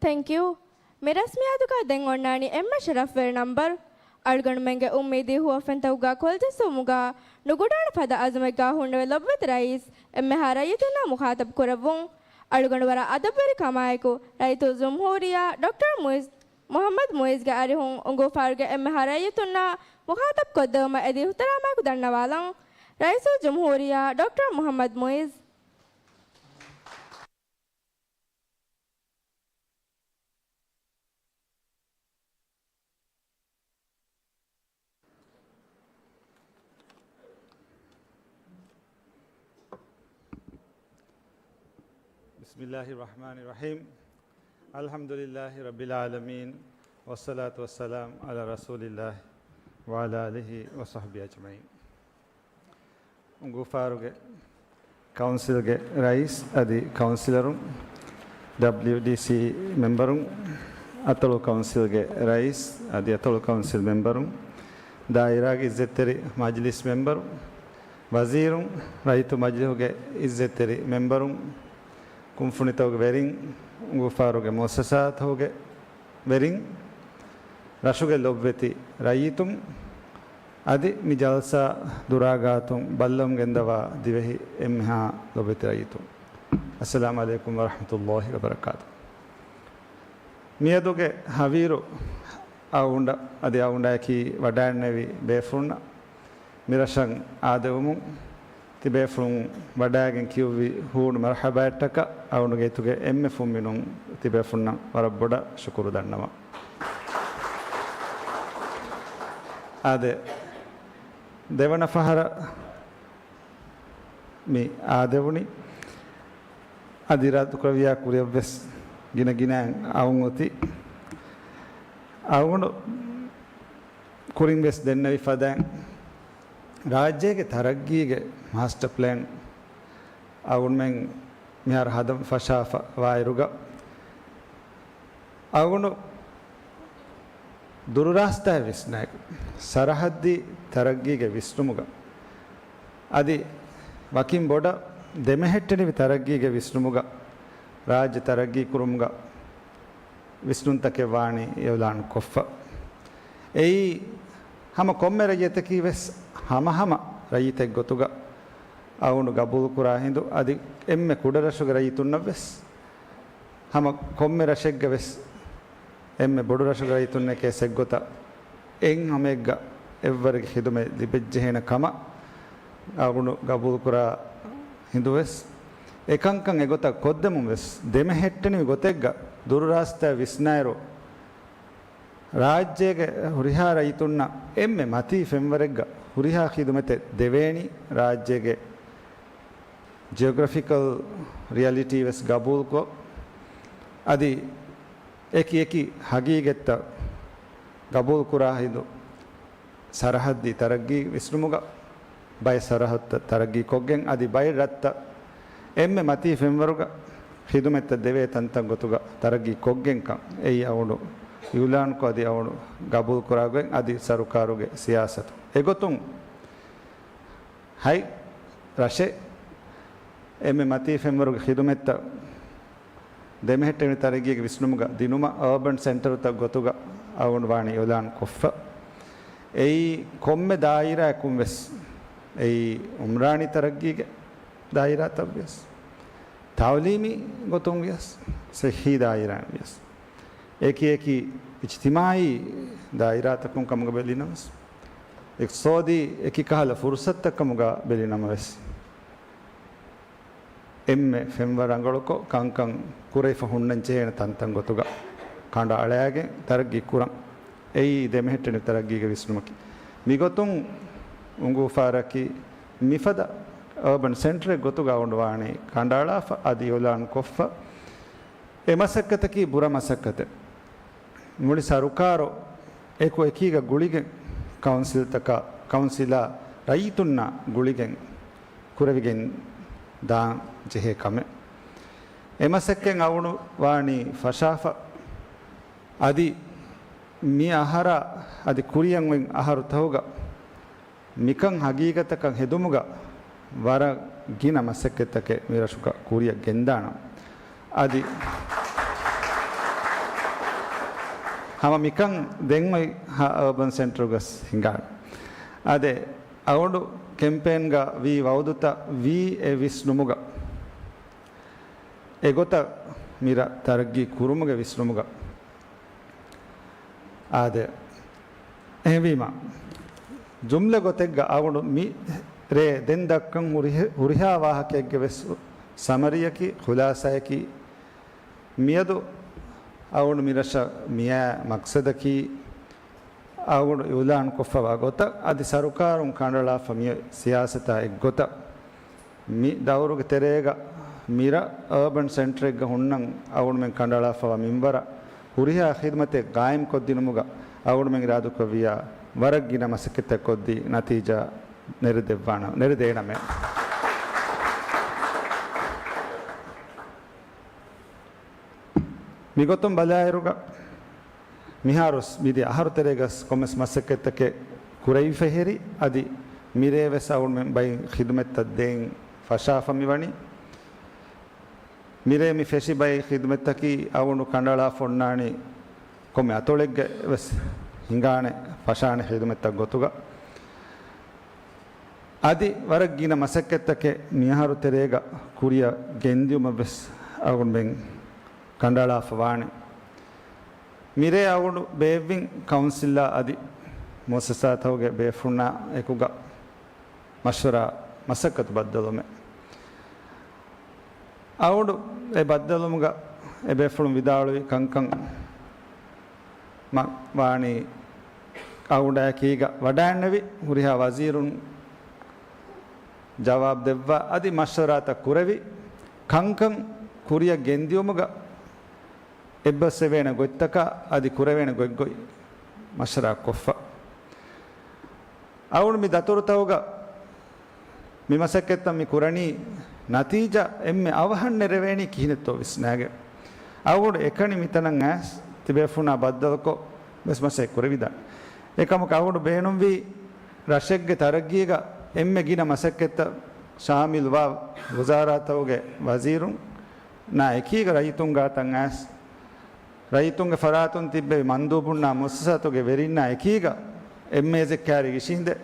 ތެންކް ޔޫ. މި ރަސްމިއްޔާތުގަ ދެން އޮންނާނީ އެންމެ ޝަރަފްވެރި ނަންބަރު. އަޅުގަނޑުމެންގެ އުއްމީދީ ހުވަފެންތަކުގަ ކޮޅުޖެއްސުމުގަ ނުގުޑާނެ ފަދަ އަޒުމެއްގަ ހުންނެވި ލޮބުވެތި ރައީސް އެންމެހާ ރައްޔިތުންނާ މުޚާތަބް ކުރެއްވުން. އަޅުގަނޑު ވަރަށް އަދަބުވެރި ކަމާއެކު، ރައީސުލްޖުމްހޫރިއްޔާ ޑޮކްޓަރ މުއިއްޒު މުޙައްމަދު މުއިއްޒުގެ އަރިހުން އުނގޫފާރުގެ އެންމެހާ ރައްޔިތުންނާ މުޚާތަބް ކޮށްދެވުމަށް އެދި އިޙްތިރާމާއެކު ދަންނަވާލަން. ރައީސުލްޖުމްހޫރިއްޔާ ޑޮކްޓަރ މުޙައްމަދު މުއިއްޒު. بسم الله الرحمن الرحيم. الحمد لله رب العالمين، والصلاة والسلام على رسول الله وعلى آله وصحبه أجمعين. އުނގޫފާރުގެ ކައުންސިލްގެ ރައީސް އަދި ކައުންސިލަރުން، ޑަބްލިޔުޑީސީ މެމްބަރުން، އަތޮޅު ކައުންސިލްގެ ރައީސް އަދި އަތޮޅު ކައުންސިލް މެމްބަރުން، ދާއިރާގެ އިއްޒަތްތެރި މަޖިލިސް މެމްބަރު، ވަޒީރުން، ރައްޔިތު މަޖިލިހުގެ އިއްޒަތްތެރި މެމްބަރުން، ކުންފުނިތަކުގެ ވެރިން، އުނގޫފާރުގެ މުއައްސަސާތަކުގެ ވެރިން، ރަށުގެ ލޮބުވެތި ރައްޔިތުން، އަދި މި ޖަލްސާ ދުރާގާތުން ބައްލަވަމުން ގެންދަވާ ދިވެހި އެންމެހާ ލޮބުވެތި ރައްޔިތުން، އައްސަލާމު ޢަލައިކުމް ވަރަޙްމަތުﷲ ވަބަރަކާތު. މިއަދުގެ ހަވީރު އައު އުނޑަ-، އަދި އައު އުނޑައަކީ ވަޑައިންނެވި ބޭފުޅުންނަށް މިރަށަށް އާދެވުމުން ތިބޭފުޅުން ވަޑައިގެން ކިޔުއްވި ހޫނު މަރުޙަބާއަށްޓަކާ އަޅުގަނޑުގެ އިތުގެ އެންމެ ފުންމިނުން ތިބޭފުންނަށް ވަރަށް ބޮޑަށް ޝުކުރު ދަންނަވަން. އާދެ، ދެވަނަ ފަހަރަށް މި އާދެވުނީ. އަދި ރައްދުކުރެއްވިޔާ ކުރިއަށްވެސް ގިނަ ގިނައިން އައުން އޮތީ. އަޅުގަނޑު ކުރިން ވެސް ދެންނެވި ފަދައިން، ރާއްޖޭގެ ތަރައްގީގެ މާސްޓަ ޕްލޭން އަޅުގަނޑުމެން މިހާރު ހަދަން ފަށާފަ ވާއިރުގަ، އަޅުގަނޑު ދުރުރާސްތާއެއް ވިސްނައިގެން، ސަރަހައްދީ ތަރައްގީގެ ވިސްނުމުގަ، އަދި ވަކިން ބޮޑަށް ދެމެހެއްޓެނިވި ތަރައްގީގެ ވިސްނުމުގަ، ރާއްޖެ ތަރައްގީ ކުރުމުގަ ވިސްނުންތަކެއް ވާނީ އިއުލާން ކޮށްފަ. އެއީ ހަމަ ކޮންމެ ރައްޔިތަކީ ވެސް ހަމަހަމަ ރައްޔިތެއް ގޮތުގަ އަޅުގަނޑު ގަބޫލުކުރާ ހިނދު، އަދި އެންމެ ކުޑަ ރަށުގެ ރައްޔިތުންނަށް ވެސް ހަމަ ކޮންމެ ރަށެއްގަ ވެސް އެންމެ ބޮޑު ރަށުގެ ރައްޔިތުންނެކޭ އެއްގޮތަށް އެއް ހަމައެއްގަ އެއްވަރެއްގެ ޚިދުމަތް ލިބެއްޖެހޭނެ ކަމަށް އަޅުގަނޑު ގަބޫލުކުރާ ހިނދުވެސް، އެކަންކަން އެގޮތަށް ކޮށްދެމުން ވެސް، ދެމެހެއްޓެނިވި ގޮތެއްގަ ދުރުރާސްތާ ވިސްނާއިރު، ރާއްޖޭގެ ހުރިހާ ރައްޔިތުންނަށް އެންމެ މަތީ ފެންވަރެއްގަ ހުރިހާ ޚިދުމަތެއް ދެވޭނީ ރާއްޖޭގެ ޖިއޮގްރަފިކަލް ރިއަލިޓީ ވެސް ގަބޫލުކޮށް، އަދި އެކި އެކި ހަގީގަތްތައް ގަބޫލުކުރާ ހިނދު، ސަރަހައްދީ ތަރައްގީ ވިސްނުމުގަ ބައެއް ސަރަހައްދުތައް ތަރައްގީ ކޮށްގެން، އަދި ބައެއް ރަށްތައް އެންމެ މަތީ ފެންވަރުގަ ޚިދުމަތްތައް ދެވޭ ތަންތަން ގޮތުގަ ތަރައްގީ ކޮށްގެންކަން އެއީ އަޅުގަނޑު އިއުލާންކޮށް، އަދި އަޅުގަނޑު ގަބޫލުކުރާގޮތް އަދި ސަރުކާރުގެ ސިޔާސަތު. އެގޮތުން ހަތް ރަށެއް އެންމެ މަތީ ފެންވަރުގެ ޚިދުމަތްތައް ދެމެހެއްޓެނި ތަރައްގީގެ ވިސްނުމުގަ ދިނުމަށް އަރބަން ސެންޓަރުތައް ގޮތުގަ އަޅުގަނޑު ވާނީ އިއުލާން ކޮށްފަ. އެއީ ކޮންމެ ދާއިރާއަކުން ވެސް، އެއީ އުމްރާނީ ތަރައްގީގެ ދާއިރާތައް ވިޔަސް، ތައުލީމީ ގޮތުން ވިޔަސް، ޞިއްޙީ ދާއިރާއިން ވިޔަސް، އެކި އެކި އިޖްތިމާޢީ ދާއިރާތަކުން ކަމުގަ ބެލިނަމަވެސް، އިޤްތިޞާދީ އެކި ކަހަލަ ފުރުޞަތުތައް ކަމުގަ ބެލިނަމަވެސް، އެންމެ ފެންވަރު ރަނގަޅުކޮށް ކަންކަން ކުރެވިފަ ހުންނަން ޖެހޭނެ ތަންތަން ގޮތުގަ ކަނޑައަޅައިގެން ތަރައްގީ ކުރަން. އެއީ ދެމެހެއްޓެނި ތަރައްގީގެ ވިސްނުމަކީ. މިގޮތުން އުނގޫފާރަކީ މިފަދަ އަރބަން ސެންޓަރެއް ގޮތުގަ އަޅުގަނޑު ވާނީ ކަނޑައަޅާފަ އަދި އިއުލާން ކޮށްފަ. އެ މަސައްކަތަކީ ބުރަ މަސައްކަތެއް. މުޅި ސަރުކާރު އެކު އެކީގަ ގުޅިގެން ކައުންސިލްތަކާ، ކައުންސިލާ ރައްޔިތުންނާ ގުޅިގެން ކުރެވިގެން ދާން ޖެހޭ ކަމެއް. އެ މަސައްކަތް އަޅުގަނޑު ވާނީ ފަށާފަ. އަދި މި އަހަރާ އަދި ކުރިއަށް އޮތް އަހަރުތަކުގަ މިކަން ހަގީގަތަކަށް ހެދުމުގަ ވަރަށް ގިނަ މަސައްކަތްތަކެއް މި ރަށުގަ ކުރިއަށް ގެންދާނަން. އަދި ހަމަ މިކަން ދެން އޮތް ހަ-، އަރބަން ސެންޓަރުގަސް ހިނގާނެ. އާދެ، އަޅުގަނޑު ކެމްޕޭންގަ ވީ ވައުދުތައް ވީ އެ ވިސްނުމުގަ، އެގޮތަށް މި ރަށް ތަރައްގީ ކުރުމުގެ ވިސްނުމުގަ. އާދެ، އެހެންވީމަ، ޖުމްލަ ގޮތެއްގަ އަޅުގަނޑު މި ރޭ ދެން ދައްކަން ހުރިހެ-، ހުރިހާ ވާހަކައެއްގެ ވެސް ސަމަރީއަކީ، ޚުލާޞާއަކީ، މިއަދު އަޅުގަނޑު މި ރަށަށް މިއާ މަޤްޞަދަކީ، އަޅުގަނޑު އިއުލާން ކޮށްފަވާ ގޮތަށް އަދި ސަރުކާރުން ކަނޑައަޅާފަ މި ސިޔާސަތާ އެއްގޮތަށް، މި ދައުރުގެ ތެރޭގަ މިރަށް އަރބަން ސެންޓަރެއްގަ ހުންނަން އަޅުގަނޑުމެން ކަނޑައަޅާފަވާ މިންވަރަށް ހުރިހާ ޚިދުމަތެއް ގާއިމްކޮށްދިނުމުގަ އަޅުގަނޑުމެން އިރާދަކުރެއްވިޔާ ވަރަށް ގިނަ މަސައްކަތްތައް ކޮށްދީ ނަތީޖާ ނެރެދެއްވާނަ-، ނެރެދޭނަމޭ. މިގޮތުން ބަލާއިރުގަ، މިހާރުސް މިދިޔަ އަހަރު ތެރޭގަސް ކޮންމެސް މަސައްކަތްތަކެއް ކުރެވިފަ ހެރި، އަދި މިރޭވެސް އަޅުގަނޑުމެން ބައި ޚިދުމަތްތައް ދޭން ފަށާފަ މިވަނީ. މިރޭ މި ފެށި ބައި ޚިދުމަތްތަކީ އަޅުގަނޑު ކަނޑައަޅާފަ އޮންނާނީ ކޮންމެ އަތޮޅެއްގަ ވެސް ހިނގާނެ ފަށާނެ ޚިދުމަތްތައް ގޮތުގަ. އަދި ވަރަށް ގިނަ މަސައްކަތްތަކެއް މިއަހަރު ތެރޭގަ ކުރިއަށް ގެންދިއުމަށް ވެސް އަޅުގަނޑުމެން ކަނޑައަޅާފަ ވާނެ. މިރޭ އަޅުގަނޑު ބޭއްވިން ކައުންސިލްއާ އަދި މުއައްސަސާތަކުގެ ބޭފުޅުންނާ އެކުގަ މަޝްވަރާ މަސައްކަތު ބައްދަލުވުމެއް. އަޅުގަނޑު އެ ބައްދަލުވުމުގަ އެބޭފުޅުން ވިދާޅުވި ކަންކަން މަ-، ވާނީ އަޅުގަނޑާއެކީގަ ވަޑައިންނެވި ހުރިހާ ވަޒީރުން ޖަވާބު ދެއްވާ އަދި މަޝްވަރާތައް ކުރެވި ކަންކަން ކުރިއަށް ގެންދިޔުމުގަ އެއްބަސްވެވޭނެ ގޮތްތަކާ އަދި ކުރެވޭނެ ގޮތްގޮތް މަޝްވަރާ ކޮށްފަ. އަޅުގަނޑު މި ދަތުރުތަކުގަ މި މަސައްކަތްތައް މި ކުރަނީ ނަތީޖާ އެންމެ އަވަހަށް ނެރެވޭނީ ކިހިނެއްތޯ ވިސްނާގެން. އަޅުގަނޑު އެކަނި މިތަނަށް އައިސް ތިބޭފުޅުންނާ ބައްދަލުކޮށް ވެސް މަސައްކަތް ކުރެވިދާނެ. އެކަމަކު އަޅުގަނޑު ބޭނުންވީ ރަށެއްގެ ތަރައްގީގަ އެންމެ ގިނަ މަސައްކަތްތައް ޝާމިލްވާ ވުޒާރާތަކުގެ ވަޒީރުންނާ އެކީގަ ރައްޔިތުން ގާތަށް އައިސް ރައްޔިތުންގެ ފަރާތުން ތިއްބެވި މަންދޫބުންނާ މުއައްސަސާތުގެ ވެރިންނާ އެކީގަ އެންމޭޒެއް ކާރި އިށީނދެ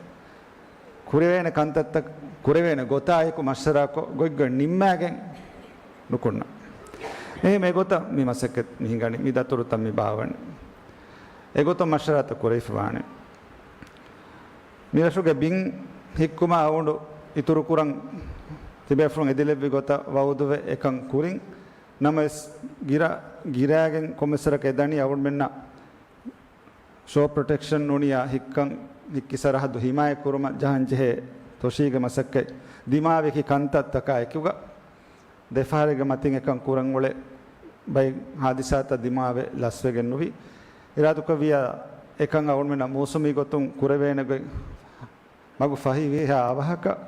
ކުރެވޭނެ ކަންތައްތައް ކުރެވޭނެ ގޮތާއެކު މަޝްވަރާކޮށް ގޮތްގޮތް ނިންމާގެން ނުކުންނަ. އެހެން އެގޮތަށް މި މަސައްކަތް މި ހިނގަނީ، މި ދަތުރުތައް މި ބާވަނީ. އެގޮތަށް މަޝްވަރާތައް ކުރެވިފަވާނެ. މިރަށުގެ ބިން ހިއްކުމަށް އަޅުގަނޑު އިތުރުކުރަން ތިބޭފުޅުން އެދިލެއްވި ގޮތަށް ވައުދުވެ އެކަން ކުރިން. ނަމަވެސް ގިރަ-، ގިރާގެން ކޮންމެސްވަރަކަށް އެދަނީ އަޅުގަނޑުމެންނަށް ޝޯ ޕްރޮޓެކްޝަން ނޫނިއްޔާ ހިއްކަން ހިއްކި ސަރަހައްދު ހިމާޔަތްކުރުމަށް ޖަހަންޖެހޭ ތޮށީގެ މަސައްކަތް ދިމާވި އެކި ކަންތައްތަކާ އެކުގަ ދެފަހަރެއްގެ މަތިން އެކަން ކުރަން އުޅޭ ބައެއް ހާދިސާތައް ދިމާވެ ލަސްވެގެން ނުވި. އިރާދުކުރެއްވިއްޔާ އެކަން އަޅުގަނޑުމެންނަށް މޫސުމީ ގޮތުން ކުރެވޭނެ ގޮތް މަގު ފަހިވިހާ އަވަހަކަށް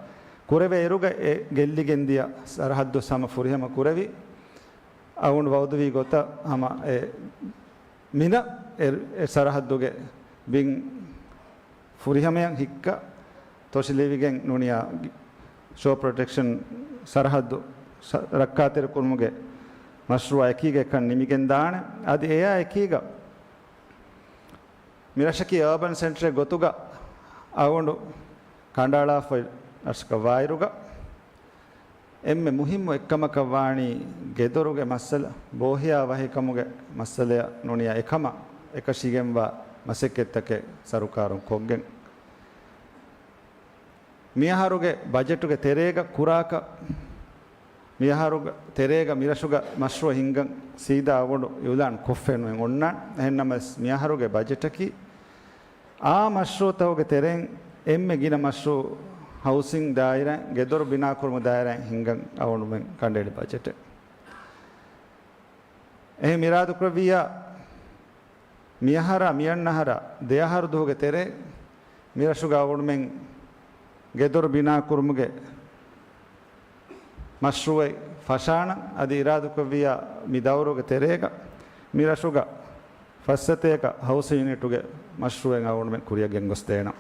ކުރެވޭ އިރުގަ އެ ގެއްލިގެންދިޔަ ސަރަހައްދު ހަމަ ފުރިހަމަ ކުރެވި، އަޅުގަނޑު ވައުދުވީ ގޮތަށް ހަމަ އެ މިނަ އެ، އެ ސަރަހައްދުގެ ބިން ފުރިހަމަޔަށް ހިއްކަ ތޮށިލެވިގެން ނޫނިއްޔާ ޝޯ ޕްރޮޓެކްޝަން ސަރަހައްދު ސަ-، ރައްކާތެރިކުރުމުގެ މަޝްރޫއާ އެކީގަ އެކަން ނިމިގެންދާނެ. އަދި އެއާ އެކީގަ މިރަށަކީ އާބަން ސެންޓަރެއް ގޮތުގަ އަޅުގަނޑު ކަނޑައަޅާފައި ރަށަކަށް ވާއިރުގަ، އެންމެ މުހިއްމު އެއްކަމަކަށް ވާނީ ގެދޮރުގެ މައްސަލަ، ބޯހިޔާވަހިކަމުގެ މައްސަލަޔަށް ނޫނިއްޔާ އެކަމަށް އެކަށީގެންވާ މަސައްކަތްތަކެއް ސަރުކާރުން ކޮށްގެން. މިއަހަރުގެ ބަޖެޓުގެ ތެރޭގަ ކުރާކަށް، މިއަހަރުގެ ތެރޭގަ މިރަށުގަ މަޝްރޫއަ ހިންގަން ސީދާ އަޅުގަނޑު އިއުލާން ކޮށްފައެއް ނުއެއް އޮންނާނެ. އެހެންނަމަވެސް މިއަހަރުގެ ބަޖެޓަކީ އާ މަޝްރޫއުތަކުގެ ތެރެއިން އެންމެ ގިނަ މަޝްރޫއު ހައުސިން ދާއިރާއިން، ގެދޮރު ބިނާކުރުމުގެ ދާއިރާއިން ހިންގަން އަޅުގަނޑުމެން ކަނޑައެޅި ބަޖެޓެއް. އެހެން އިރާދަކުރެއްވިއްޔާ، މިއަހަރާ މިއަންނަ އަހަރާ ދެ އަހަރު ދުވަހުގެ ތެރޭ މިރަށުގަ އަޅުގަނޑުމެން ގެދޮރު ބިނާކުރުމުގެ މަޝްރޫއެއް ފަށާނަން. އަދި އިރާދަކުރެއްވިއްޔާ، މި ދައުރުގެ ތެރޭގަ މިރަށުގަ ފައްސަތޭކަ ހައުސިން ޔުނިޓުގެ މަޝްރޫއެއް އަޅުގަނޑުމެން ކުރިއަށް ގެންގޮސްދޭނަން.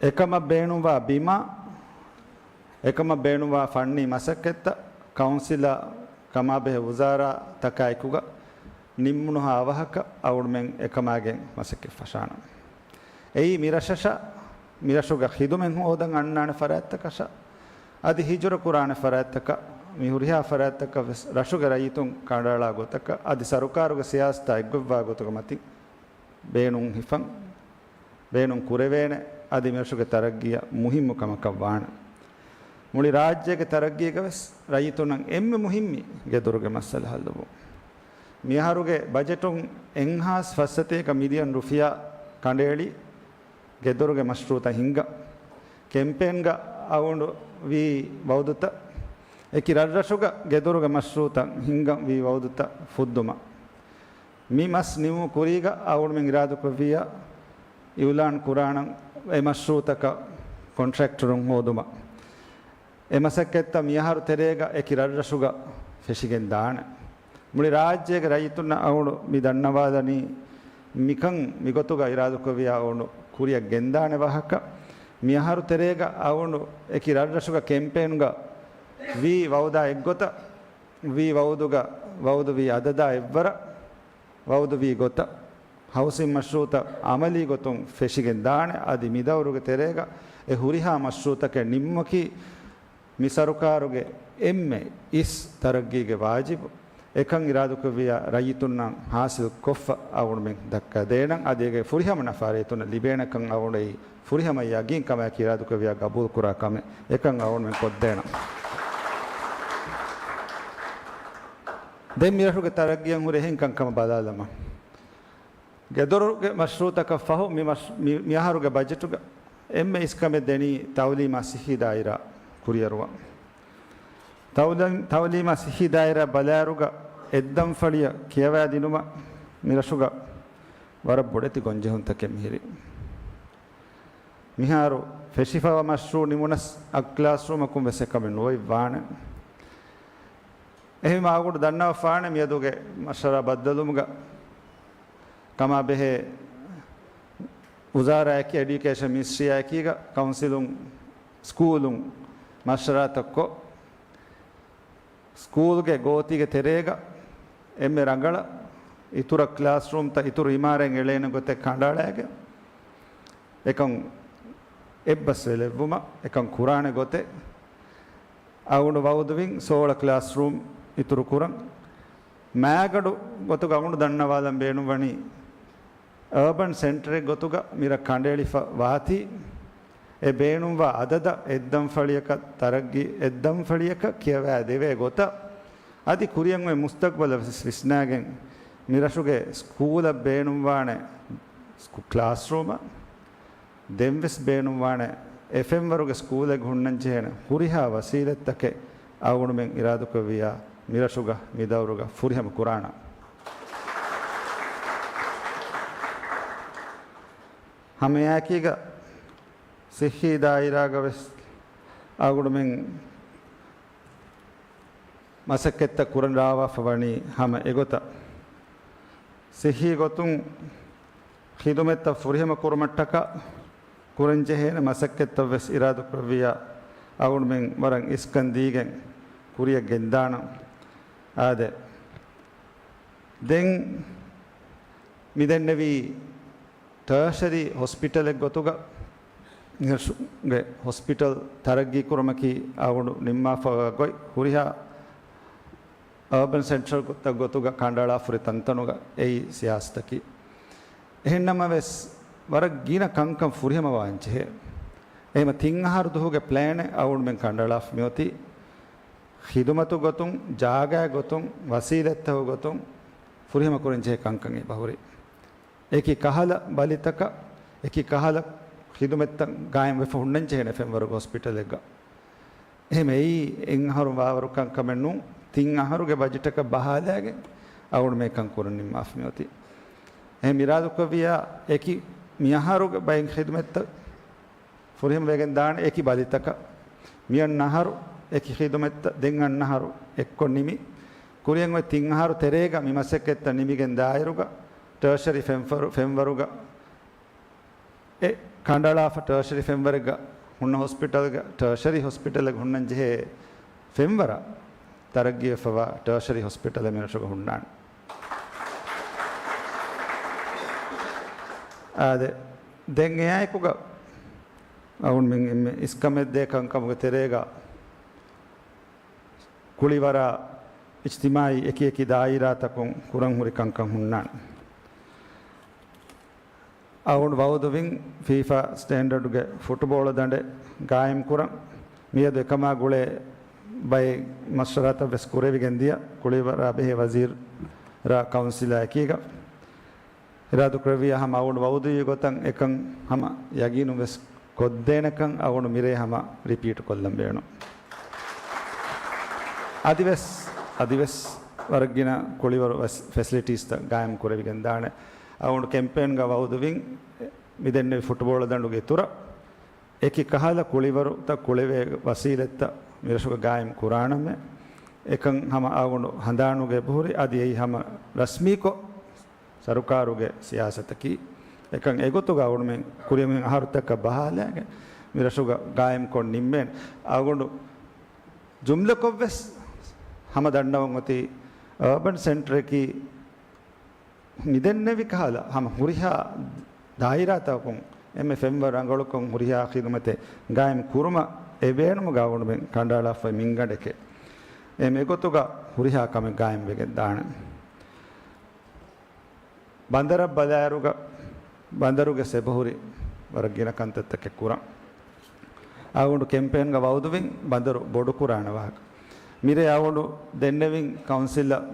އެކަމަށް ބޭނުންވާ ބިމާ، އެކަމަށް ބޭނުންވާ ފަންނީ މަސައްކަތްތައް ކައުންސިލާ ކަމާބެހޭ ވުޒާރާތަކާއެކުގަ ނިންމުނުހާ އަވަހަކަށް އަޅުގަނޑުމެން އެކަމާގެން މަސައްކަތް ފަށާނަން. އެއީ މިރަށަށާ، މިރަށުގަ ޚިދުމަތް ހޯދަން އަންނާނެ ފަރާތްތަކަށާ، އަދި ހިޖުރަ ކުރާނެ ފަރާތްތަކަށް، މި ހުރިހާ ފަރާތްތަކަށް ވެސް ރަށުގެ ރައްޔިތުން ކަނޑައަޅާ ގޮތަކަށް، އަދި ސަރުކާރުގެ ސިޔާސަތާ އެއްގޮތްވާ ގޮތުގެ މަތިން ބޭނުން ހިފަން، ބޭނުން ކުރެވޭނެ، އަދި މިރަށުގެ ތަރައްގީއަށް މުހިއްމު ކަމަކަށް ވާނެ. މުޅި ރާއްޖޭގެ ތަރައްގީގަ ވެސް ރައްޔިތުންނަށް އެންމެ މުހިއްމީ ގެދޮރުގެ މައްސަލަ ހައްލުވުން. މިއަހަރުގެ ބަޖެޓުން އެއްހާސް ފައްސަތޭކަ މިލިއަން ރުފިޔާ ކަނޑައެޅީ ގެދޮރުގެ މަޝްރޫއުތައް ހިންގަން. ކެމްޕޭންގަ އަޅުގަނޑު ވީ ވައުދުތައް، އެކި ރަށްރަށުގަ ގެދޮރުގެ މަޝްރޫއުތައް ހިންގަން ވީ ވައުދުތައް ފުއްދުމަށް. މި މަސް ނިމުމުގެ ކުރީގަ އަޅުގަނޑުމެން އިރާދަކުރެއްވިއްޔާ، އިއުލާން ކުރާނަން އެ މަޝްރޫއުތަކަށް ކޮންޓްރެކްޓަރުން ހޯދުމަށް. އެ މަސައްކަތްތައް މިއަހަރު ތެރޭގަ އެކި ރަށްރަށުގަ ފެށިގެން ދާނެ. މުޅި ރާއްޖޭގެ ރައްޔިތުންނަށް އަޅުގަނޑު މި ދަންނަވާލަނީ މިކަން މިގޮތުގަ އިރާދަކުރެއްވިއްޔާ އަޅުގަނޑު ކުރިއަށް ގެންދާނެ ވާހަކަ. މިއަހަރު ތެރޭގަ އަޅުގަނޑު އެކި ރަށްރަށުގަ ކެމްޕޭންގަ ވީ ވައުދާ އެއްގޮތަށް، ވީ ވައުދުގަ ވައުދުވީ އަދަދާ އެއްވަރަށް، ވައުދުވީ ގޮތަށް ހައުސިން މަޝްރޫއުތައް އަމަލީ ގޮތުން ފެށިގެން ދާނެ. އަދި މިދައުރުގެ ތެރޭގަ އެ ހުރިހާ މަޝްރޫއުތަކެއް ނިންމުމަކީ މި ސަރުކާރުގެ އެންމެ އިސް ތަރައްގީގެ ވާޖިބު. އެކަން އިރާދުކުރެއްވިއްޔާ ރައްޔިތުންނަށް ހާސިލް ކޮށްފަ އަޅުގަނޑުމެން ދައްކާ ދޭނަން. އަދި އޭގެ ފުރިހަމަ ނަފާ ރައްޔިތުންނަށް ލިބޭނެކަން އަޅުގަނޑު އެއީ ފުރިހަމަ ޔަގީން ކަމާއެކީ އިރާދުކުރެއްވިއްޔާ ގަބޫލުކުރާ ކަމެއް. އެކަން އަޅުގަނޑުމެން ކޮށްދޭނަން. ދެން މިރަށުގެ ތަރައްގީއަށް ހުރި އެހެން ކަންކަމަށް ބަލާލަމާ. ގެދޮރުގެ މަޝްރޫޢުތަކަށް ފަހު މި މަޝް-، މި-، މިއަހަރުގެ ބަޖެޓުގަ އެންމެ އިސްކަމެއް ދެނީ ތައުލީމާ ސިއްހީ ދާއިރާ ކުރިއަރުވަން. ތައުލީ-، ތައުލީމާ ސިއްހީ ދާއިރާ ބަލާއިރުގަ އެއްދަންފަޅިއަށް ކިޔަވާދިނުމަށް މިރަށުގަ ވަރަށް ބޮޑެތި ގޮންޖެހުންތަކެއް މިހިރީ. މިހާރު ފެށިފަވާ މަޝްރޫޢު ނިމުނަސް އަށް ކްލާސްރޫމަކުން ވެސް އެކަމެއް ނުވަތަ ވާނެ. އެހެންވީމަ އަޅުގަނޑު ދަންނަވާފާނެ މިއަދުގެ މަޝްވަރާ ބައްދަލުވުމުގަ ކަމާ ބެހޭ ވުޒާރާއަކީ، އެޑިއުކޭޝަން މިނިސްޓްރީއާއެކީގަ ކައުންސިލުން، ސްކޫލުން މަޝްވަރާތައްކޮށް، ސްކޫލްގެ ގޯތީގެ ތެރޭގަ އެންމެ ރަނގަޅަށް އިތުރަށް ކްލާސްރޫމްތައް އިތުރު އިމާރާތް އެޅޭނެ ގޮތެއް ކަނޑައަޅާގެން، އެކަން އެއްބަސްވެލެއްވުމަށް، އެކަން ކުރާނެ ގޮތެއް އަޅުގަނޑު ވައުދުވިން. ސޯޅަ ކްލާސްރޫމް އިތުރު ކުރަން. މާގަނޑު ގޮތުގަ އަޅުގަނޑު ދަންނަވާލަން ބޭނުންވަނީ، އަރބަން ސެންޓަރެއް ގޮތުގަ މިރަށް ކަނޑައެޅިފަ ވާތީ، އެ ބޭނުންވާ އަދަދަށް އެއްދަންފަޅިއަކަށް ތަރައްގީ، އެއްދަންފަޅިއަކަށް ކިޔަވާ ދެވޭ ގޮތަށް، އަދި ކުރިއަށް އޮތް މުސްތަގްބަލަށް ވެސް ވިސްނާގެން، މިރަށުގެ ސްކޫލަށް ބޭނުންވާނެ ސްކު-، ކްލާސްރޫމަށް ދެންވެސް ބޭނުންވާނެ އެ ފެންވަރުގެ ސްކޫލެއްގަ ހުންނަންޖެހޭނެ ހުރިހާ ވަސީލަތްތަކެއް އަޅުގަނޑުމެން އިރާދަކުރެއްވިއްޔާ، މިރަށުގަ މިދައުރުގަ ފުރިހަމަ ކުރާނަން. ހަމައެއާއެކީގަ ސިއްހީ ދާއިރާގަ ވެސް އަޅުގަނޑުމެން މަސައްކަތްތައް ކުރަންވާފަ ވަނީ ހަމަ އެގޮތަށް. ސިއްހީ ގޮތުން ޚިދުމަތްތައް ފުރިހަމަ ކުރުމަށްޓަކާ ކުރަންޖެހޭނެ މަސައްކަތްތައް ވެސް އިރާދަކުރެއްވިއްޔާ، އަޅުގަނޑުމެން ވަރަށް އިސްކަން ދީގެން ކުރިއަށް ގެންދާނަން. އާދެ، ދެން މިދެންނެވީ ޓާޝަރީ ހޮސްޕިޓަލެއް ގޮތުގަ މިރަށުގެ ހޮސްޕިޓަލް ތަރައްގީ ކުރުމަކީ އަޅުގަނޑު ނިންމާފަ ގޮތް ހުރިހާ އަރބަން ސެންޓަރުތައް ގޮތުގަ ކަނޑައަޅާފަ ހުރި ތަންތަނުގަ އެއީ ސިޔާސަތަކީ. އެހެންނަމަވެސް، ވަރަށް ގިނަ ކަންކަން ފުރިހަމަވާންޖެހޭ. އެހެންވީމަ ތިން އަހަރު ދުވަހުގެ ޕްލޭނެއް އަޅުގަނޑުމެން ކަނޑައަޅާފަ މިއޮތީ. ޚިދުމަތު ގޮތުން، ޖާގައި ގޮތުން، ވަސީލަތްތަކުގެ ގޮތުން ފުރިހަމަ ކުރަންޖެހޭ ކަންކަން އެބަހުރި. އެކި ކަހަލަ ބަލިތަކަށް، އެކި ކަހަލަ ޚިދުމަތްތައް ގާއިމްވެފަ ހުންނަންޖެހޭނެ ފެންވަރުގެ ހޮސްޕިޓަލެއްގަ. އެހެންވީމަ އެއީ އެއްއަހަރު ވާވަރު ކަންކަމެއް ނޫން. ތިން އަހަރުގެ ބަޖެޓަކަށް ބަހާލައިގެން އަޅުގަނޑު މިކަން ކުރަން ނިންމާފަ މިއޮތީ. އެހެން އިރާދަކުރެއްވިއްޔާ އެކި މިއަހަރުގެ ބައެއް ޚިދުމަތްތައް ފުރިހަމަވެގެން ދާނެ އެކި ބަލިތަކަށް. މިއަންނަ އަހަރު އެކި ޚިދުމަތްތައް، ދެން އަންނަ އަހަރު އެއްކޮށް ނިމި، ކުރިއަށް އޮތް ތިން އަހަރު ތެރޭގަ މި މަސައްކަތްތައް ނިމިގެން ދާއިރުގަ، ޓާޝަރީ ފެންފަރު-، ފެންވަރުގަ އެ ކަނޑައަޅާފަ ޓާޝަރީ ފެންވަރެއްގަ ހުންނަ ހޮސްޕިޓަލްގަ، ޓާޝަރީ ހޮސްޕިޓަލެއް ހުންނަން ޖެހޭ ފެންވަރަށް ތަރައްގީވެފަވާ ޓާޝަރީ ހޮސްޕިޓަލެއް މިރަށުގަ ހުންނާނެ. އާދެ، ދެން އެއާއެކުގަ އަޅުގަނޑުމެން އެންމެ އިސްކަމެއްދޭ ކަންކަމުގެ ތެރޭގަ ކުޅިވަރާ އިޖްތިމާޢީ އެކިއެކި ދާއިރާތަކުން ކުރަން ހުރި ކަންކަން ހުންނާނެ. އަޅުގަނޑު ވައުދުވިން ފީފާ ސްޓޭންޑަޑުގެ ފުޓުބޯޅަ ދަނޑެއް ގާއިމްކުރަން. މިއަދު އެކަމާ ގުޅޭ ބައެއް މަޝްވަރާތައް ވެސް ކުރެވިގެން ދިޔަ، ކުޅިވަރާ ބެހޭ ވަޒީރާ ކައުންސިލާ އެކީގަ. އިރާދަކުރެއްވިއްޔާ ހަމަ އަޅުގަނޑު ވައުދުވި ގޮތަށް އެކަން ހަމަ ޔަގީނުން ވެސް ކޮށްދޭނެކަން އަޅުގަނޑު މިރޭ ހަމަ ރިޕީޓް ކޮށްލަން ބޭނުން. އަދިވެސް، އަދިވެސް ވަރަށް ގިނަ ކުޅިވަރު ވެސް ފެސިލިޓީސްތައް ގާއިމް ކުރެވިގެން ދާނެ. އަޅުގަނޑު ކެމްޕޭންގަ ވައުދުވިން މިދެންނެވި ފުޓުބޯޅަ ދަނޑުގެ އިތުރަށް އެކި ކަހަލަ ކުޅިވަރުތައް ކުޅެވޭ ވަސީލަތްތައް މިރަށުގަ ގާއިމް ކުރާނަމޭ. އެކަން ހަމަ އަޅުގަނޑު ހަނދާނުގަ އެބަހުރި، އަދި އެއީ ހަމަ ރަސްމީކޮށް ސަރުކާރުގެ ސިޔާސަތަކީ. އެކަން އެގޮތުގަ އަޅުގަނޑުމެން ކުރިއަށް އަހަރުތަކަށް ބަހާލައިގެން މިރަށުގަ ގާއިމްކޮށް ނިންމޭނެ. އަޅުގަނޑު ޖުމްލަކޮށްވެސް ހަމަ ދަންނަވަން އޮތީ އަރބަން ސެންޓަރަކީ މިދެންނެވި ކަހަލަ ހަމަ ހުރިހާ ދާއިރާތަކުން އެންމެ ފެންވަރު ރަނގަޅުކޮށް ހުރިހާ ޚިދުމަތެއް ގާއިމް ކުރުމަށް އެ ބޭނުމުގަ އަޅުގަނޑުމެން ކަނޑައަޅާފައި މިންގަނޑެކޭ. އެ މިގޮތުގަ ހުރިހާ ކަމެއް ގާއިމްވެގެން ދާނެ. ބަނދަރަށް ބަލާއިރުގަ ބަނދަރުގެ އެބަހުރި ވަރަށް ގިނަ ކަންތައްތަކެއް ކުރަން. އަޅުގަނޑު ކެމްޕޭންގަ ވައުދުވިން ބަނދަރު ބޮޑުކުރާނެ ވާހަކަ. މިރޭ އަޅުގަނޑު ދެންނެވިން ކައުންސިލަށް،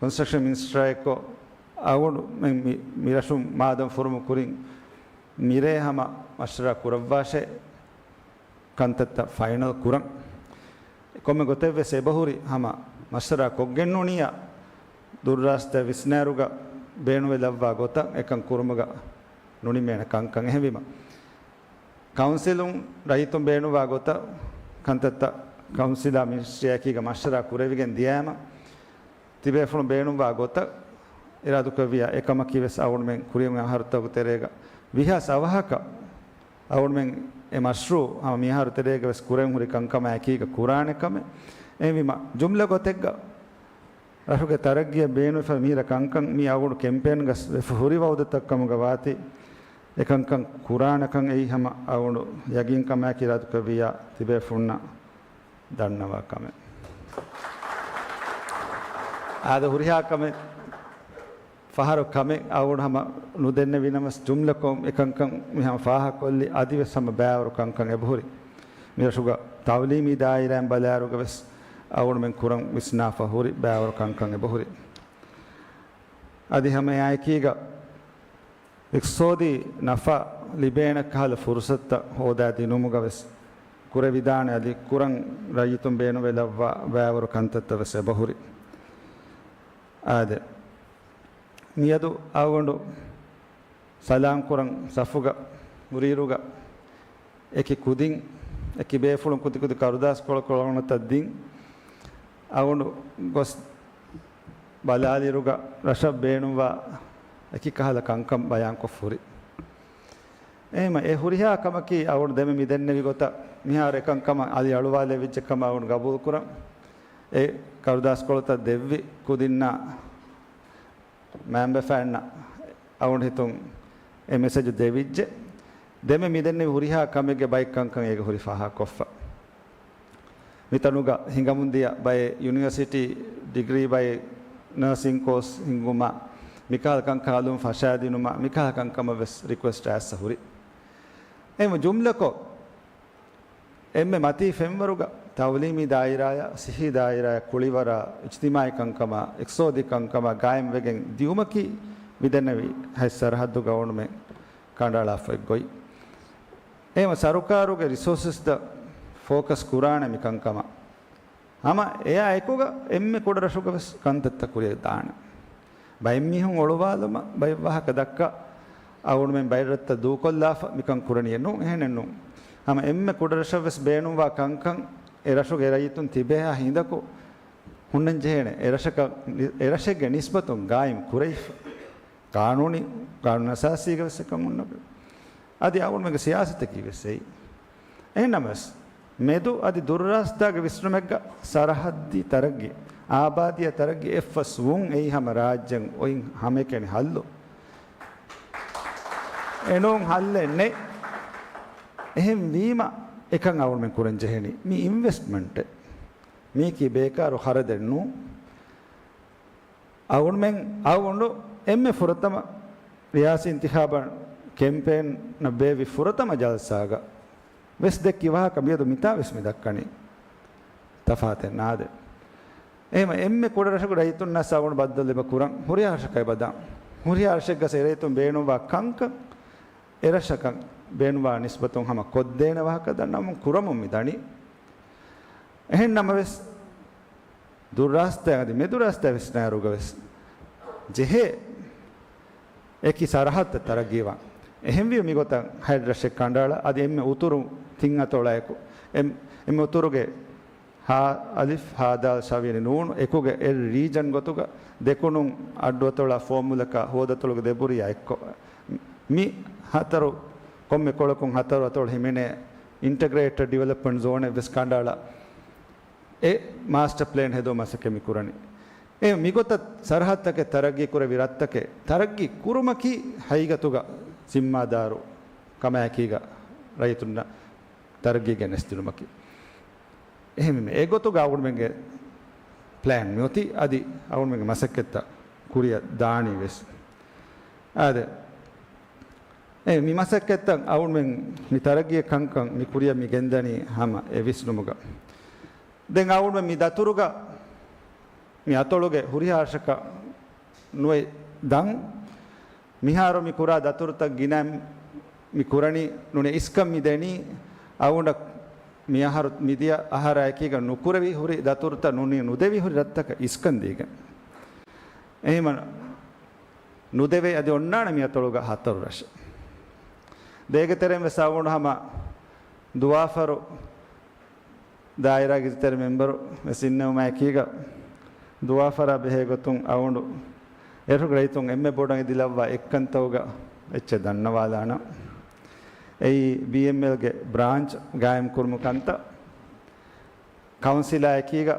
ކޮންސްޓްރަކްޝަން މިނިސްޓަރާ އެއްކޮށް އަޅުގަނޑު މި، މި، މިރަށުން މާދަމު ފުރުމު ކުރިން މިރޭ ހަމަ މަޝްވަރާ ކުރައްވާށޭ. ކަންތައްތައް ފައިނަލް ކުރަން. ކޮންމެ ގޮތެއްވެސް އެބަހުރި ހަމަ މަޝްވަރާ ކޮށްގެން ނޫނިއްޔާ ދުރުރާސްތާ ވިސްނާއިރުގަ ބޭނުންވެލައްވާ ގޮތަށް އެކަން ކުރުމުގަ ނުނިމޭނެ ކަންކަން. އެހެންވީމަ، ކައުންސިލުން ރައްޔިތުން ބޭނުންވާ ގޮތަށް ކަންތައްތައް ކައުންސިލާ މިނިސްޓްރީއާއެކީގަ މަޝްވަރާ ކުރެވިގެން ދިޔައިމަ، ތިބޭފުޅުން ބޭނުންވާ ގޮތަށް އިރާދުކުރެއްވިއްޔާ އެކަމަކީ ވެސް އަޅުގަނޑުމެން ކުރިއަށް އަހަރުތަކުގެ ތެރޭގަ ވިހާސް އަވަހަކަށް އަޅުގަނޑުމެން އެ މަޝްރޫއު ހަމަ މިއަހަރު ތެރޭގަ ވެސް ކުރެން ހުރި ކަންކަމާ އެކީގަ ކުރާނެ ކަމެއް. އެހެންވީމަ، ޖުމްލަ ގޮތެއްގަ ރަށުގެ ތަރައްގީއަށް ބޭނުންވެފަ މިހިރަ ކަންކަން މީ އަޅުގަނޑު ކެމްޕޭންގަ ވެފަ ހުރި ވައުދުތައް ކަމުގަ ވާތީ، އެކަންކަން ކުރާނެކަން އެއީ ހަމަ އަޅުގަނޑު ޔަގީންކަމާއެކީ އިރާދުކުރެއްވިއްޔާ ތިބޭފުޅުންނަށް ދަންނަވާ ކަމެއް. އާދެ، ހުރިހާ ކަމެއް ފަހަރު ކަމެއް އަޅުގަނޑު ހަމަ ނުދެންނެވިނަމަވެސް، ޖުމްލަކޮށް އެކަންކަން މި ހަމަ ފާހަގަކޮށްލި. އަދިވެސް ހަމަ ބައިވަރު ކަންކަން އެބަހުރި. މިރަށުގަ ތައުލީމީ ދާއިރާއިން ބަލާއިރުގަ ވެސް އަޅުގަނޑުމެން ކުރަން ވިސްނާފަ ހުރި ބައިވަރު ކަންކަން އެބަހުރި. އަދި ހަމަ އެއާއެކީގަ އިޤްތިޞާދީ ނަފާ ލިބޭނެ ކަހަލަ ފުރުޞަތުތައް ހޯދާ ދިނުމުގަ ވެސް ކުރެވިދާނެ. އަދި ކުރަން ރައްޔިތުން ބޭނުންވެލައްވާ ބައިވަރު ކަންތައްތައް ވެސް އެބަހުރި. އާދެ، މިއަދު އަޅުގަނޑު ސަލާން ކުރަން ސަފުގަ ހުރިއިރުގަ އެކި ކުދިން، އެކި ބޭފުޅުން ކުދިކުދި ކަރުދާސްކޮޅު ކޮޅުންތައް ދިން، އަޅުގަނޑު ގޮސް ބަލާލިއިރުގަ ރަށަށް ބޭނުންވާ އެކި ކަހަލަ ކަންކަން ބަޔާންކޮށް ހުރި. އެހެންވީމަ، އެ ހުރިހާ ކަމަކީ އަޅުގަނޑު ދެމެ މިދެންނެވި ގޮތަށް މިހާރު އެކަންކަމަށް އަލި އަޅުވާލެވިއްޖެ ކަމަށް އަޅުގަނޑު ގަބޫލުކުރަން. އެ ކަރުދާސްކޮޅުތައް ދެއްވި ކުދިންނާ މައިންބަފައިންނަށް އަޅުގަނޑު ހިތުން އެ މެސެޖު ދެވިއްޖެ. ދެމެ މިދެންނެވި ހުރިހާ ކަމެއްގެ ބައެއް ކަންކަން އޭގަ ހުރި ފާހަގަކޮށްފަ. މިތަނުގަ ހިނގަމުންދިޔަ ބައެއް ޔުނިވަރސިޓީ ޑިގްރީ، ބައެއް ނަރސިން ކޯސް ހިންގުމަށް، މިކަހަލަ ކަންކަން އަލުން ފަށާދިނުމަށް، މިކަހަލަ ކަންކަމަށް ވެސް ރިކުއެސްޓް އައިއްސަ ހުރި. އެހެންވެ ޖުމްލަކޮށް، އެންމެ މަތީ ފެންވަރުގަ ތައުލީމީ ދާއިރާއާ، ސިއްހީ ދާއިރާއާ، ކުޅިވަރާ، އިޖްތިމާޢީ ކަންކަމާ، އިޤްތިޞާދީ ކަންކަމާ ގާއިމްވެގެން ދިޔުމަކީ މިދެންނެވި ހަތް ސަރަހައްދުގަ އަޅުގަނޑުމެން ކަނޑައަޅާފައި ގޮތް. އެހެންވެ ސަރުކާރުގެ ރިސޯސަސްތައް ފޯކަސް ކުރާނެ މި ކަންކަމަށް. ހަމަ އެއާ އެކުގަ އެންމެ ކުޑަ ރަށުގަ ވެސް ކަންތައްތައް ކުރިއަށް ދާނެ. ބައެއް މީހުން އޮޅުވާލުމަށް ބައެއް ވާހަކަ ދައްކާ، އަޅުގަނޑުމެން ބައެއް ރަށްތައް ދޫކޮށްލާފަ މިކަން ކުރަނީ ނޫން، އެހެނެއް ނޫން. ހަމަ އެންމެ ކުޑަ ރަށަށް ވެސް ބޭނުންވާ ކަންކަން އެ ރަށުގެ ރައްޔިތުން ތިބޭހާ ހިނދަކު ހުންނަން ޖެހޭނެ. އެ ރަށަކަށް، އެ ރަށެއްގެ ނިސްބަތުން ގާއިމް ކުރެވިފަ. ޤާނޫނީ، ޤާނޫނު އަސާސީގަ ވެސް އެކަން އޮންނަ. އަދި އަޅުގަނޑުމެންގެ ސިޔާސަތަކީ ވެސް އެއީ. އެހެންނަމަވެސް، މެދު އަދި ދުރުރާސްތާގެ ވިސްނުމެއްގަ ސަރަހައްދީ ތަރައްގީ، އާބާދީއާ ތަރައްގީ އެއްފަސް ވުން އެއީ ހަމަ ރާއްޖެން އޮތް ހަމައެކަނި ހައްލު. އެނޫން ހައްލެއް ނެތް. އެހެން ވީމަ އެކަން އަޅުގަނޑުމެން ކުރަން ޖެހެނީ. މީ އިންވެސްޓްމަންޓެއް. މީކީ ބޭކާރު ޚަރަދެއް ނޫން. އަޅުގަނޑުމެން އަޅުގަނޑު އެންމެ ފުރަތަމަ ރިޔާސީ އިންތިޚާބަށް ކެމްޕޭންއަށް ބޭއްވި ފުރަތަމަ ޖަލްސާގަ ވެސް ދެއްކި ވާހަކަ މިއަދު މިތާ ވެސް މި ދައްކަނީ. ތަފާތެއް ނާދެ. އެހެންވެ އެންމެ ކުޑަ ރަށަކު ރައްޔިތުންނަސް އަޅުގަނޑު ބައްދަލު ލިބި ކުރަން ހުރިހާ ރަށަކަށް އެބަދާން. ހުރިހާ ރަށެއްގަ އެ ރައްޔިތުން ބޭނުންވާ ކަންކަން އެ ރަށަކަށް ބޭނުންވާ ނިސްބަތުން ހަމަ ކޮށްދޭނެ ވާހަކަ ދަންނަވަމުން ކުރަމުން މި ދަނީ. އެހެން ނަމަވެސް، ދުރުރާސްތާ އަދި މެދުރާސްތާ ވިސްނާއިރުގަ ވެސް ޖެހޭ އެކި ސަރަހައްދަށް ތަރައްގީވާން. އެހެންވީމަ މިގޮތަށް ހަތް ރަށެއް ކަނޑައަޅާ، އަދި އެންމެ އުތުރު ތިން އަތޮޅާއެކު، އެން-، އެންމެ އުތުރުގެ ހާ އަލިފް، ހާ ދާލް ޝަވިޔަނި ނޫނު އެކުގެ އެއް ރީޖަން ގޮތުގަ ދެކުނުން އައްޑު އަތޮޅާ ފޯމުލަކާ ހޯދަތޮޅުގެ ދެބުރިޔާ އެއްކޮށް، މި ހަތަރު ކޮންމެ ކޮޅަކުން ހަތަރު އަތޮޅު ހިމެނޭ އިންޓަގްރޭޓެޑް ޑިވެލޮޕްމަންޓް ޒޯނެއް ވެސް ކަނޑައަޅާ. އެ މާސްޓަ ޕްލޭން ހެދުމަށް މަސައްކަތް މި ކުރަނީ. އެ މިގޮތަށް ސަރަހައްދުތަކެއް ތަރައްގީ ކުރެވި ރަށްތަކެއް ތަރައްގީ ކުރުމަކީ ހަގީގަތުގަ ޒިންމާދާރު ކަމާއެކީގަ ރައްޔިތުންނަށް ތަރައްގީ ގެނެސްދިނުމަކީ. އެހެންވީމަ އެގޮތުގަ އަޅުގަނޑުމެންގެ ޕްލޭން މިއޮތީ އަދި އަޅުގަނޑުމެންގެ މަސައްކަތްތައް ކުރިއަށް ދާނީ ވެސް. އާދެ، އެ މި މަސައްކަތްތައް އަޅުގަނޑުމެން މި ތަރައްގީ ކަންކަން މި ކުރިއަށް މި ގެންދަނީ ހަމަ އެ ވިސްނުމުގަ. ދެން އަޅުގަނޑުމެން މި ދަތުރުގަ މި އަތޮޅުގެ ހުރިހާ ރަށަކަށް ނުވެ ދަން މިހާރު މި ކުރާ ދަތުރުތައް ގިނަ މި ކުރަނީ ނޫނީ އިސްކަން މި ދެނީ އަޅުގަނޑަށް މި އަހަރު މިދިޔަ އަހަރާ އެކީގަ ނުކުރެވި ހުރި ދަތުރުތައް ނޫނީ ނުދެވި ހުރި ރަށްތަކަށް އިސްކަން ދީގެން. އެހެންވީމަ ނުދެވޭ އަދި އޮންނާނެ މި އަތޮޅުގަ ހަތަރު ރަށެއް. ދޭގެ ތެރެއިން ވެސް އަޅުގަނޑު ހަމަ ދުވާފަރު ދާއިރާގެ އިތުރު މެމްބަރު ވެސް އިންނެވުމާ އެކީގަ ދުވާފަރާ ބެހޭ ގޮތުން އަޅުގަނޑު އެރުގެ ރައްޔިތުން އެންމެ ބޮޑަށް އެދިލައްވާ އެއްކަންތަކުގަ އެއްޗެއް ދަންނަވާލާނަން. އެއީ ބީއެމްއެލްގެ ބްރާންޗް ގާއިމް ކުރުމުގެ ކަންތައް. ކައުންސިލާ އެކީގަ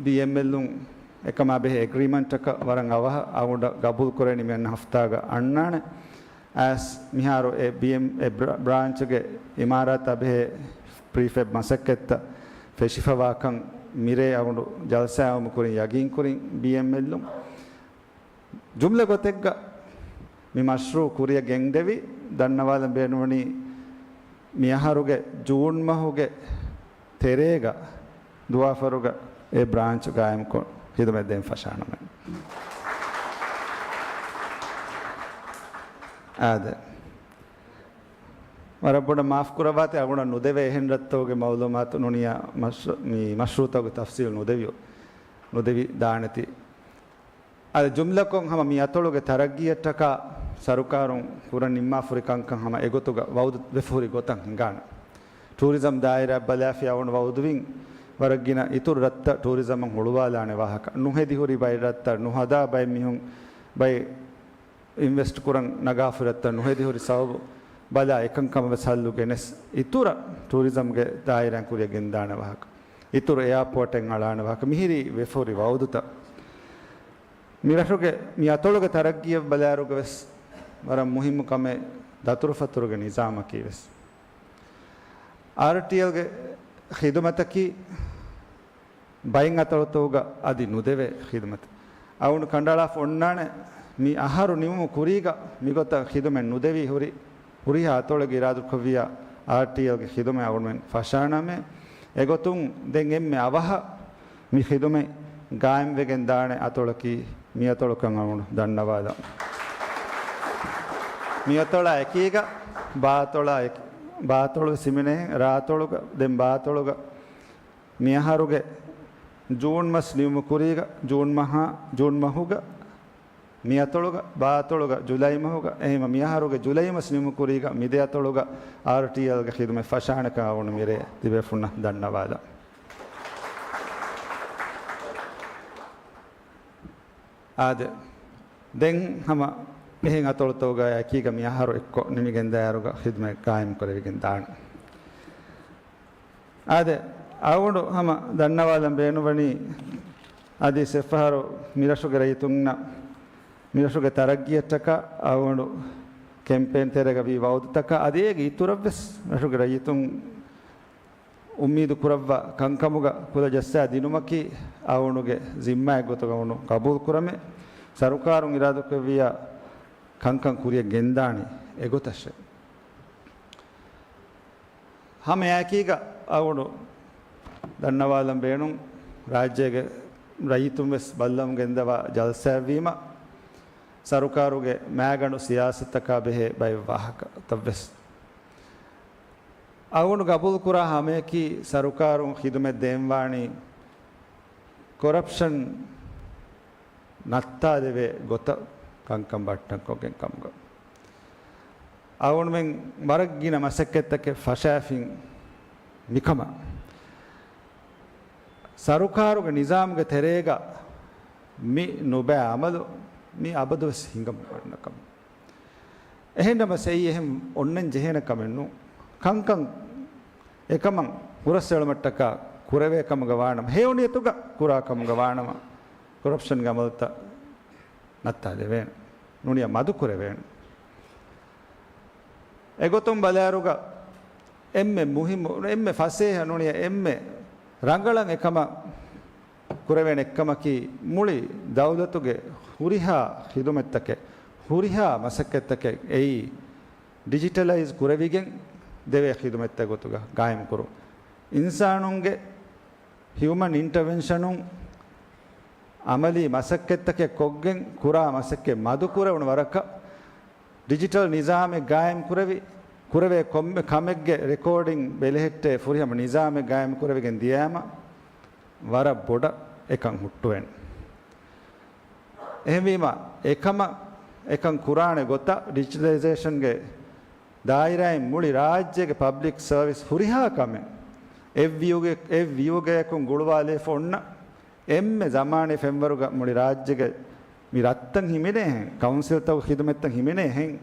ބީއެމްއެލުން އެކަމާ ބެހޭ އެގްރީމަންޓަކަށް ވަރަށް އަވަހަށް އަޅުގަނޑަށް ގަބޫލު ކުރެވެނީ މިއަންނަ ހަފްތާގަ އަންނާނެ. އައިސް މިހާރު އެ ބީއެމް، އެ ބްރ-، ބްރާންޗުގެ އިމާރާތާ ބެހޭ ޕްރީފެބް މަސައްކަތްތައް ފެށިފަވާކަން މިރޭ އަޅުގަނޑު ޖަލްސާއެއް އައުމު ކުރިން ޔަގީން ކުރިން ބީއެމްއެލުން. ޖުމްލަ ގޮތެއްގަ މި މަޝްރޫއު ކުރިއަށް ގެންދެވި ދަންނަވާލަން ބޭނުންވަނީ މި އަހަރުގެ ޖޫން މަހުގެ ތެރޭގަ ދުވާފަރުގަ އެ ބްރާންޗު ގާއިމްކޮށް ޚިދުމަތް ދޭން ފަށާނަމޭ. އާދެ. ވަރަށް ބޮޑަށް މާފު ކުރައްވާތި، އަޅުގަނޑަށް ނުދެވޭ އެހެން ރަށްތަކުގެ މައުލޫމާތު ނޫނިއްޔާ މަޝް-، މި މަޝްރޫއުތަކުގެ ތަފްސީލް ނުދެވި، ނުދެވި ދާނެތީ. އަދި ޖުމްލަކޮށް ހަމަ މި އަތޮޅުގެ ތަރައްގީއަށްޓަކާ ސަރުކާރުން ކުރަން ނިންމާފަހުރި ކަންކަން ހަމަ އެގޮތުގަ ވައުދު ވެފަހުރި ގޮތަށް ހިނގާނެ. ޓޫރިޒަމް ދާއިރާ ބަލާފި އަޅުގަނޑު ވައުދުވިން ވަރަށް ގިނަ އިތުރު ރަށްތައް ޓޫރިޒަމަށް ހުޅުވާލާނެ ވާހަކަ. ނުހެދި ހުރި ބައެއް ރަށްތައް ނުހަދާ ބައެއް މީހުން ބައެއް އިންވެސްޓް ކުރަން ނަގާފަ ރަށްތައް ނުހެދި ހުރި ސަބަބު ބަލާ އެކަންކަމަށް ވެސް ހައްލު ގެނެސް އިތުރަށް ޓޫރިޒަމްގެ ދާއިރާއިން ކުރިއަށް ގެންދާނެ ވާހަކަ. އިތުރު އެއާޕޯޓެއް އަޅާނެ ވާހަކަ. މިހިރީ ވެފަހުރި ވައުދުތައް. މި ރަށުގެ މި އަތޮޅުގެ ތަރައްގީއަށް ބަލާއިރުގަ ވެސް ވަރަށް މުހިއްމު ކަމެއް ދަތުރުފަތުރުގެ ނިޒާމަކީ ވެސް. އާރްޓީއެލްގެ ޚިދުމަތަކީ ބައެއް އަތޮޅުތަކުގަ އަދި ނުދެވޭ ޚިދުމަތެއް. އަޅުގަނޑު ކަނޑައަޅާފަ އޮންނާނެ މި އަހަރު ނިމުމު ކުރީގަ މިގޮތަށް ޚިދުމަތް ނުދެވި ހުރި، ހުރިހާ އަތޮޅެއްގެ އިރާދަކުރެއްވިއްޔާ އާރްޓީއެލްގެ ޚިދުމަތް އަޅުގަނޑުމެން ފަށާނަމޭ. އެގޮތުން ދެން އެންމެ އަވަހަށް މި ޚިދުމަތް ގާއިމްވެގެން ދާނެ އަތޮޅަކީ މި އަތޮޅުކަން އަޅުގަނޑު ދަންނަވާލަން. މި އަތޮޅާ އެކީގަ ބާ އަތޮޅާ އެކި-، ބާ އަތޮޅު ވެސް ހިމެނޭ ރާ އަތޮޅުގަ. ދެން ބާ އަތޮޅުގަ މި އަހަރުގެ ޖޫން މަސް ނިމުމު ކުރީގަ، ޖޫން މަހާ، ޖޫން މަހުގަ މި އަތޮޅުގަ، ބާ އަތޮޅުގަ ޖުލައި މަހުގަ، އެހެންވީމަ މި އަހަރުގެ ޖުލައި މަސް ނިމުމު ކުރީގަ މި ދެ އަތޮޅުގަ އާރްޓީއެލްގެ ޚިދުމަތް ފަށާނެކަން އަޅުގަނޑު މިރޭ ތިބޭފުންނަށް ދަންނަވާލަން. އާދެ، ދެން ހަމަ އެހެން އަތޮޅުތަކުގަ އެކީގަ މި އަހަރު އެއްކޮށް ނިމިގެން ދާއިރުގަ ޚިދުމަތް ގާއިމް ކުރެވިގެން ދާނެ. އާދެ، އަޅުގަނޑު ހަމަ ދަންނަވާލަން ބޭނުންވަނީ، އަދި އެއްފަހަރު މިރަށުގެ ރައްޔިތުންނަށް މިރަށުގެ ތަރައްގީއަށްޓަކާ އަޅުގަނޑު ކެމްޕޭން ތެރޭގަ ވީ ވައުދުތަކާ އަދި އޭގެ އިތުރަށްވެސް ރަށުގެ ރައްޔިތުން އުއްމީދު ކުރައްވާ ކަންކަމުގަ ކުލަ ޖައްސާ ދިނުމަކީ އަޅުގަނޑުގެ ޒިންމާއެއް ގޮތުގަ އަޅުގަނޑު ގަބޫލު ކުރަމޭ. ސަރުކާރުން އިރާދަކުރެއްވިއްޔާ ކަންކަން ކުރިއަށް ގެންދާނީ އެގޮތަށޭ. ހަމައެކީގަ އަޅުގަނޑު ދަންނަވާލަން ބޭނުން، ރާއްޖޭގެ ރައްޔިތުން ވެސް ބައްލަވަމުން ގެންދަވާ ޖަލްސާއެއްވީމަ، ސަރުކާރުގެ މާގަނޑު ސިޔާސަތަކާ ބެހޭ ބައެއް ވާހަކަތައް ވެސް އަޅުގަނޑު ގަބޫލުކުރާ ހަމަޔަކީ ސަރުކާރުން ޚިދުމަތް ދޭންވާނީ ކޮރަޕްޝަން ނައްތާލެވޭ ގޮތަށް ކަންކަން ބައްޓަންކޮށްގެން ކަމުގަ. އަޅުގަނޑުމެން ވަރަށް ގިނަ މަސައްކަތްތަކެއް ފަށާފިން މިކަމަށް. ސަރުކާރުގެ ނިޒާމުގެ ތެރޭގަ މި ނުބައި އަމަލު މި އަބަދުވެސް ހިނގަމުން އަންނަ ކަމަށް. އެހެންނަމަސް އެއީ އެހެން އޮންނަން ޖެހޭނެ ކަމެއް ނޫން. ކަންކަން އެކަމަށް ހުރަސްއެޅުމަށްޓަކާ ކުރެވޭ ކަމުގަ ވާނަމަ، ހެޔޮ ނިޔަތުގަ ކުރާ ކަމުގަ ވާނަމަ، ކޮރަޕްޝަންގެ އަމަލުތައް ނައްތާލެވޭނެ. ނޫނިއްޔާ މަދުކުރެވޭނެ. އެގޮތުން ބަލާއިރުގަ އެންމެ މުހިއްމު، އެންމެ ފަސޭހަ ނޫނިއްޔާ އެންމެ ރަނގަޅަށް އެކަމަށް ކުރެވޭނެ އެއްކަމަކީ، މުޅި ދައުލަތުގެ ހުރިހާ ޚިދުމަތްތަކެއް، ހުރިހާ މަސައްކަތްތަކެއް އެއީ ޑިޖިޓަލައިޒް ކުރެވިގެން ދެވޭ ޚިދުމަތްތައް ގޮތުގަ ގާއިމްކުރުން. އިންސާނުންގެ ހިއުމަން އިންޓަވެންޝަނުން އަމަލީ މަސައްކަތްތަކެއް ކޮށްގެން ކުރާ މަސައްކަތް މަދުކުރެވުނު ވަރަކަށް، ޑިޖިޓަލް ނިޒާމެއް ގާއިމްކުރެވި، ކުރެވޭ ކޮންމެ ކަމެއްގެ ރެކޯޑިން ބެލެހެއްޓޭ ފުރިހަމަ ނިޒާމެއް ގާއިމްކުރެވިގެން ދިޔައިމަ، ވަރަށް ބޮޑަށް އެކަން ހުއްޓުވޭނެ. އެހެންވީމަ، އެކަމަށް އެކަން ކުރާނެ ގޮތަށް ޑިޖިޓަލައިޒޭޝަންގެ ދާއިރާއިން މުޅި ރާއްޖޭގެ ޕަބްލިކް ސަރވިސް ހުރިހާ ކަމެއް އެއް ވިއުގެ-، އެއް ވިއުގަޔަކުން ގުޅުވާލައިފަ އޮންނަ އެންމެ ޒަމާނީ ފެންވަރުގަ މުޅި ރާއްޖޭގެ މި ރަށްތައް ހިމެނޭހެން، ކައުންސިލްތަކުގެ ޚިދުމަތްތައް ހިމެނޭހެން،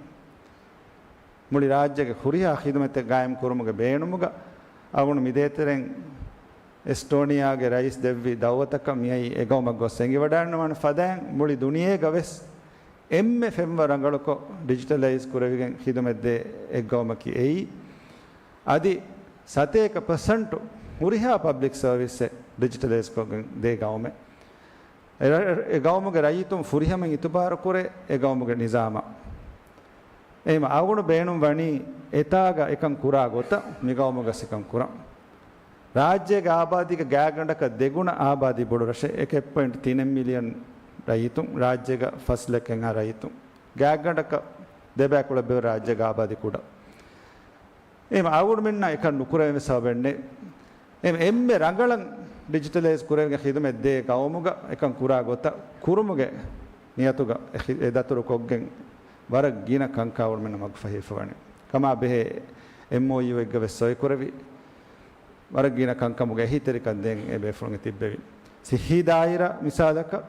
މުޅި ރާއްޖޭގެ ހުރިހާ ޚިދުމަތެއް ގާއިމް ކުރުމުގެ ބޭނުމުގަ އަޅުގަނޑު މިދޭތެރެއިން އެސްޓޯނިއާގެ ރައީސް ދެއްވި ދައުވަތަކަށް މިއައީ އެގައުމަށް ގޮސް އެނގިވަޑައިގަންނަވާނެ ފަދައިން މުޅި ދުނިޔޭގަ ވެސް އެންމެ ފެންވަރު ރަނގަޅުކޮށް ޑިޖިޓަލައިޒް ކުރެވިގެން ޚިދުމަތް ދޭ އެއްގައުމަކީ އެއީ. އަދި ސަތޭކަ ޕަސެންޓު ހުރިހާ ޕަބްލިކް ސަރވިސްއެއް ޑިޖިޓަލައިޒް ކޮށްގެން ދޭ ގައުމެއް. އެ ރަ-، އެ ގައުމުގެ ރައްޔިތުން ފުރިހަމައިން އިތުބާރު ކުރޭ އެ ގައުމުގެ ނިޒާމަށް. އެހެން އަޅުގަނޑު ބޭނުން ވަނީ އެތާގަ އެކަން ކުރާ ގޮތަށް މި ގައުމުގަސް އެކަން ކުރަން. ރާއްޖޭގެ އާބާދީގެ ގާތްގަނޑަކަށް ދެގުނަ އާބާދީ ބޮޑު ރަށެއް، އެކެއް ޕޮއިންޓް ތިނެއް މިލިއަން ރައްޔިތުން، ރާއްޖޭގަ ފަސް ލައްކައެއްހާ ރައްޔިތުން. ގާތްގަނޑަކަށް ދެބައިކުޅަ ބެހޭ ރާއްޖޭގެ އާބާދީ ކުޑަ. އެހެން އަޅުގަނޑުމެންނަށް އެކަން ނުކުރެވެން ވެސް ސަބަބެއް ނެތް. އެހެން އެންމެ ރަނގަޅަށް ޑިޖިޓަލައިޒް ކުރެވިގެން ޚިދުމަތް ދޭ ގައުމުގަ އެކަން ކުރާ ގޮތަށް ކުރުމުގެ ނިޔަތުގަ އެ ޚި-، އެ ދަތުރު ކޮށްގެން ވަރަށް ގިނަ ކަންކަން އަޅުގަނޑުމެންނަށް މަގުފަހިވެފަ ވަނީ. ކަމާ ބެހޭ އެމްއޯޔޫއެއްގަ ވެސް ސޮއި ކުރެވި، ވަރަށް ގިނަ ކަންކަމުގެ އެހީތެރިކަން ދޭން އެ ބޭފުޅުން ތިއްބެވި. ސިއްހީ ދާއިރާ މިސާލަކަށް،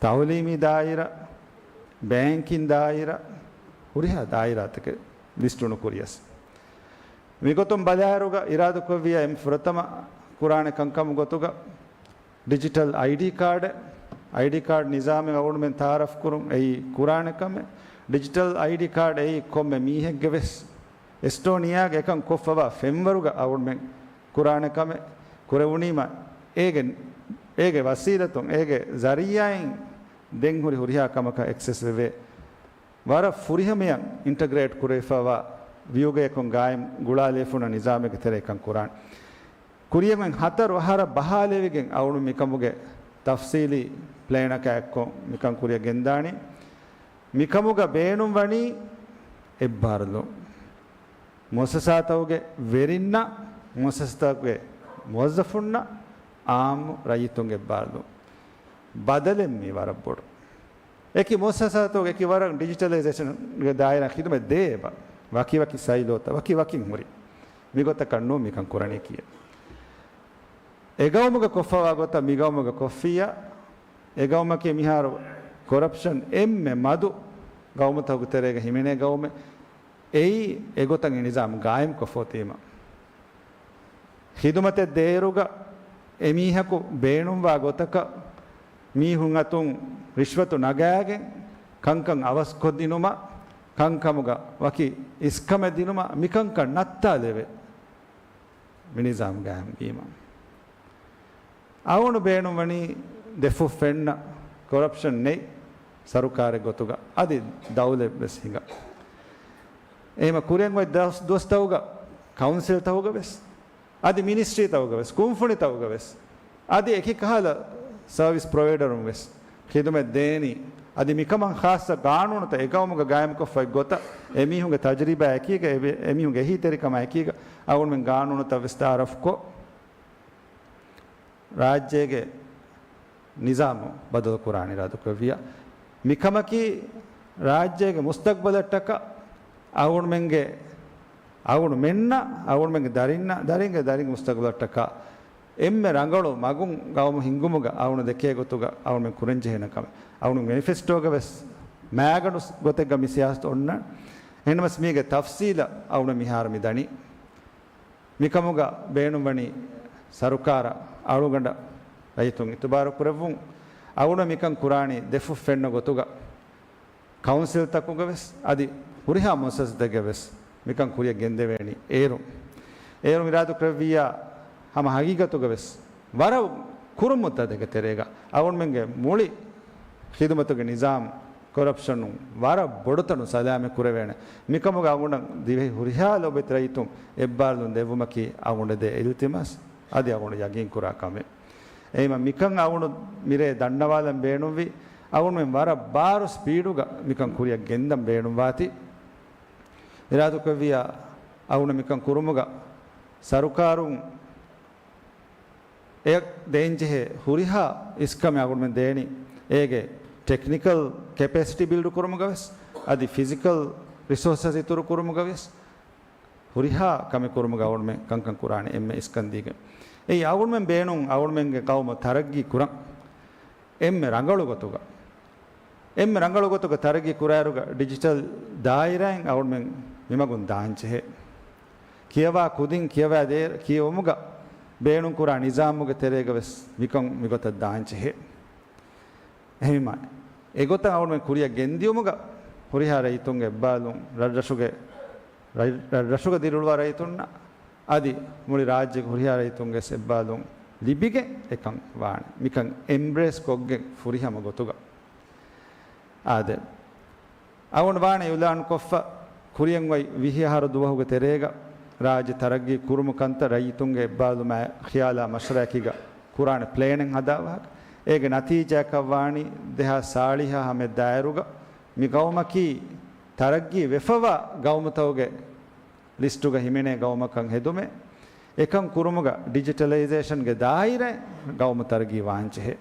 ތައުލީމީ ދާއިރާ، ބޭންކިން ދާއިރާ، ހުރިހާ ދާއިރާތަކެއް ލިސްޓު ނުކުރިޔަސް. މިގޮތުން ބަލާއިރުގަ އިރާދަކުރެއްވިޔާ އެންމެ ފުރަތަމަ ކުރާނެ ކަންކަމުގެ ގޮތުގަ ޑިޖިޓަލް އައިޑީ ކާޑެއް، އައިޑީ ކާޑް ނިޒާމެއް އަޅުގަނޑުމެން ތައާރަފް ކުރުން އެއީ ކުރާނެ ކަމެއް. ޑިޖިޓަލް އައިޑީ ކާޑް އެއީ ކޮންމެ މީހެއްގެ ވެސް އެސްޓޯނިއާގެ އެކަން ކޮށްފަވާ ފެންވަރުގަ އަޅުގަނޑުމެން ކުރާނެ ކަމެއް. ކުރެވުނީމަ އޭގެ، އޭގެ ވަސީލަތުން، އޭގެ ޒަރީއާއިން ދެން ހުރި ހުރިހާ ކަމަކަށް އެކްސެސް ވެވޭ. ވަރަށް ފުރިހަމަޔަށް އިންޓަގްރޭޓް ކުރެވިފަވާ ވިއުގަޔަކުން ގާއިމް ގުޅާލައިފުނަ ނިޒާމެއްގެ ތެރޭ އެކަން ކުރާނެ. ކުރިޔަށް އޮތް ހަތަރު އަހަރަށް ބަހާލެވިގެން އަޅުގަނޑު މިކަމުގެ ތަފްސީލީ ޕްލޭނަކާ އެއްކޮށް މިކަން ކުރިޔަށް ގެންދާނީ. މިކަމުގަ ބޭނުން ވަނީ އެއްބާރުލުން. މުއައްސަސާތަކުގެ ވެރިންނަށް، މުއައްސަސާތަކުގެ މުވައްޒަފުންނަށް، އާއްމު ރައްޔިތުންގެ އެއްބާރުލުން. ބަދަލެއް މީ ވަރަށް ބޮޑު. އެކި މުއައްސަސާތަކު އެކި ވަރަށް ޑިޖިޓަލައިޒޭޝަންގެ ދާއިރާ ޚިދުމަތް ދޭ އެބަ. ވަކި ވަކި ސައިލޯތައް، ވަކި ވަކިން ހުރި. މިގޮތަކަށް ނޫން މިކަން ކުރަނީ ކިޔޭ. އެގައުމުގަ ކޮށްފަވާ ގޮތަށް މިގައުމުގަ ކޮށްފިއްޔާ، އެގައުމަކީ މިހާރު ކޮރަޕްޝަން އެންމެ މަދު ގައުމުތަކުގެ ތެރޭގަ ހިމެނޭ ގައުމެއް. އެއީ އެގޮތަށް އެ ނިޒާމް ގާއިމްކޮށްފަ އޮތީމަ. ޚިދުމަތެއް ދޭއިރުގަ އެމީހަކު ބޭނުންވާ ގޮތަކަށް މީހުން އަތުން ރިޝްވަތު ނަގާގެން ކަންކަން އަވަސްކޮށްދިނުމަށް، ކަންކަމުގަ ވަކި އިސްކަމެއް ދިނުމަށް މިކަންކަން ނައްތާލެވޭ. މި ނިޒާމް ގާއިމްވީމަ. އަޅުގަނޑު ބޭނުންވަނީ ދެފުށް ފެންނަ ކޮރަޕްޝަން ނެތް ސަރުކާރެއް ގޮތުގަ އަދި ދައުލަތް ވެސް ހިނގާ. އެހެމަ ކުރިއަށް އޮތް ދަސް-، ދުވަސްތަކުގަ ކައުންސިލްތަކުގަ ވެސް، އަދި މިނިސްޓްރީތަކުގަ ވެސް، ކުންފުނިތަކުގަ ވެސް، އަދި އެކި ކަހަލަ ސަރވިސް ޕްރޮވައިޑަރުން ވެސް ޚިދުމަތް ދޭނީ. އަދި މިކަމަށް ޚާއްޞަ ގާނޫނުތައް އެގައުމުގަ ގާއިމްކޮށްފައި ގޮތަށް އެމީހުންގެ ތަޖުރިބާ އެކީގަ، އެ-، އެމީހުންގެ އެހީތެރިކަމާ އެކީގަ އަޅުގަނޑުމެން ގާނޫނުތައް ވެސް ތައާރަފްކޮށް، ރާއްޖޭގެ ނިޒާމު ބަދަލުކުރާން އިރާދަކުރެއްވިއްޔާ، މިކަމަކީ ރާއްޖޭގެ މުސްތަގްބަލަށްޓަކާ އަޅުގަނޑުމެންގެ، އަޅުގަނޑުމެންނަށް، އަޅުގަނޑުމެންގެ ދަރިންނަށް، ދަރިންގެ ދަރިންގެ މުސްތަގްބަލަށްޓަކާ އެންމެ ރަނގަޅު މަގުން ގައުމު ހިންގުމުގަ އަޅުގަނޑު ދެކޭ ގޮތުގަ އަޅުގަނޑުމެން ކުރަންޖެހޭނެ ކަމެއް. އަޅުގަނޑު މެނިފެސްޓޯގަ ވެސް މާގަނޑު ގޮތެއްގަ މި ސިޔާސަތު އޮންނަ. އެހެންނަމަސް މީގެ ތަފްސީލަށް އަޅުގަނޑު މިހާރު މި ދަނީ. މިކަމުގަ ބޭނުންވަނީ ސަރުކާރަށް އަޅުގަނޑަށް ރައްޔިތުން އިތުބާރު ކުރެއްވުން. އަޅުގަނޑު މިކަން ކުރާނީ ދެފުށް ފެންނަ ގޮތުގަ ކައުންސިލްތަކުގަ ވެސް، އަދި ހުރިހާ މުއައްސަސާތަކުގަ ވެސް މިކަން ކުރިއަށް ގެންދެވޭނީ އޭރު. އޭރު އިރާދަކުރެއްވިއްޔާ ހަމަ ހަގީގަތުގަ ވެސް ވަރަށް ކުރުމުއްދަދެގެ ތެރޭގަ އަޅުގަނޑުމެންގެ މުޅި ޚިދުމަތުގެ ނިޒާމް ކޮރަޕްޝަނުން ވަރަށް ބޮޑުތަނު ސަލާމަތް ކުރެވޭނެ. މިކަމުގަ އަޅުގަނޑަށް ދިވެހި ހުރިހާ ލޮބުވެތި ރައްޔިތުން އެއްބާރުލުން ދެއްވުމަކީ އަޅުގަނޑު ދޭ އިލްތިމާސް. އަދި އަޅުގަނޑު ޔަގީން ކުރާ ކަމެއް. އެހެންވީމަ މިކަން އަޅުގަނޑު މިރޭ ދަންނަވާލަން ބޭނުންވީ، އަޅުގަނޑުމެން ވަރަށް ބާރު ސްޕީޑުގަ މިކަން ކުރިއަށް ގެންދަން ބޭނުންވާތީ. އިރާދަކުރެއްވިއްޔާ އަޅުގަނޑު މިކަން ކުރުމުގަ ސަރުކާރުން އެ ދޭންޖެހޭ ހުރިހާ އިސްކަމެއް އަޅުގަނޑުމެން ދޭނީ، އޭގެ ޓެކްނިކަލް ކެޕޭސިޓީ ބިލްޑް ކުރުމުގަވެސް، އަދި ފިޒިކަލް ރިސޯސަސް އިތުރު ކުރުމުގަވެސް، ހުރިހާ ކަމެއް ކުރުމުގަ އަޅުގަނޑުމެން ކަންކަން ކުރާނެ އެންމެ އިސްކަން ދީގެން. އެއީ އަޅުގަނޑުމެން ބޭނުން އަޅުގަނޑުމެންގެ ޤައުމު ތަރައްގީ ކުރަން. އެންމެ ރަނގަޅު ގޮތުގަ، އެންމެ ރަނގަޅު ގޮތުގަ ތަރައްގީ ކުރާއިރުގަ ޑިޖިޓަލް ދާއިރާއިން އަޅުގަނޑުމެން މިމަގުން ދާންޖެހޭ. ކިޔަވާ ކުދިން ކިޔަވާ ދޭ ކިޔެވުމުގަ ބޭނުންކުރާ ނިޒާމުގެ ތެރޭގަވެސް މިކަން މިގޮތަށް ދާންޖެހޭ. އެހެންވީމަ، އެގޮތަށް އަޅުގަނޑުމެން ކުރިއަށް ގެންދިޔުމުގަ ހުރިހާ ރައްޔިތުންގެ އެއްބާލުން ރަށްރަށުގެ، ރަށް-، ރަށްރަށުގަ ދިރިއުޅުވާ ރައްޔިތުންނަށް އަދި މުޅި ރާއްޖޭގެ ހުރިހާ ރައްޔިތުންގެ އެއްބާލުން ލިބިގެން އެކަން ވާނެ. މިކަން އެމްބްރޭސް ކޮށްގެން ފުރިހަމަ ގޮތުގަ. އާދެ، އަޅުގަނޑު ވާނެ އިއުލާންކޮށްފަ ކުރިއަށް އޮތް ވިހި އަހަރު ދުވަހުގެ ތެރޭގަ ރާއްޖެ ތަރައްގީ ކުރުމު ކަންތައް ރައްޔިތުންގެ އެއްބާލުމާއި ޚިޔާލާ މަޝްވަރާއެކީގަ ކުރާނެ ޕްލޭނެއް ހަދާ ވާހަކަ. އޭގެ ނަތީޖާއަކަށް ވާނީ ދެހާސް ސާޅީހާ ހަމަ ދާއިރުގަ މި ގައުމަކީ ތަރައްގީ ވެފަވާ ގައުމުތަކުގެ ލިސްޓުގަ ހިމެނޭ ގައުމަކަށް ހެދުމެއް. އެކަން ކުރުމުގަ ޑިޖިޓަލައިޒޭޝަންގެ ދާއިރާއިން ގައުމު ތަރައްގީ ވާންޖެހޭ.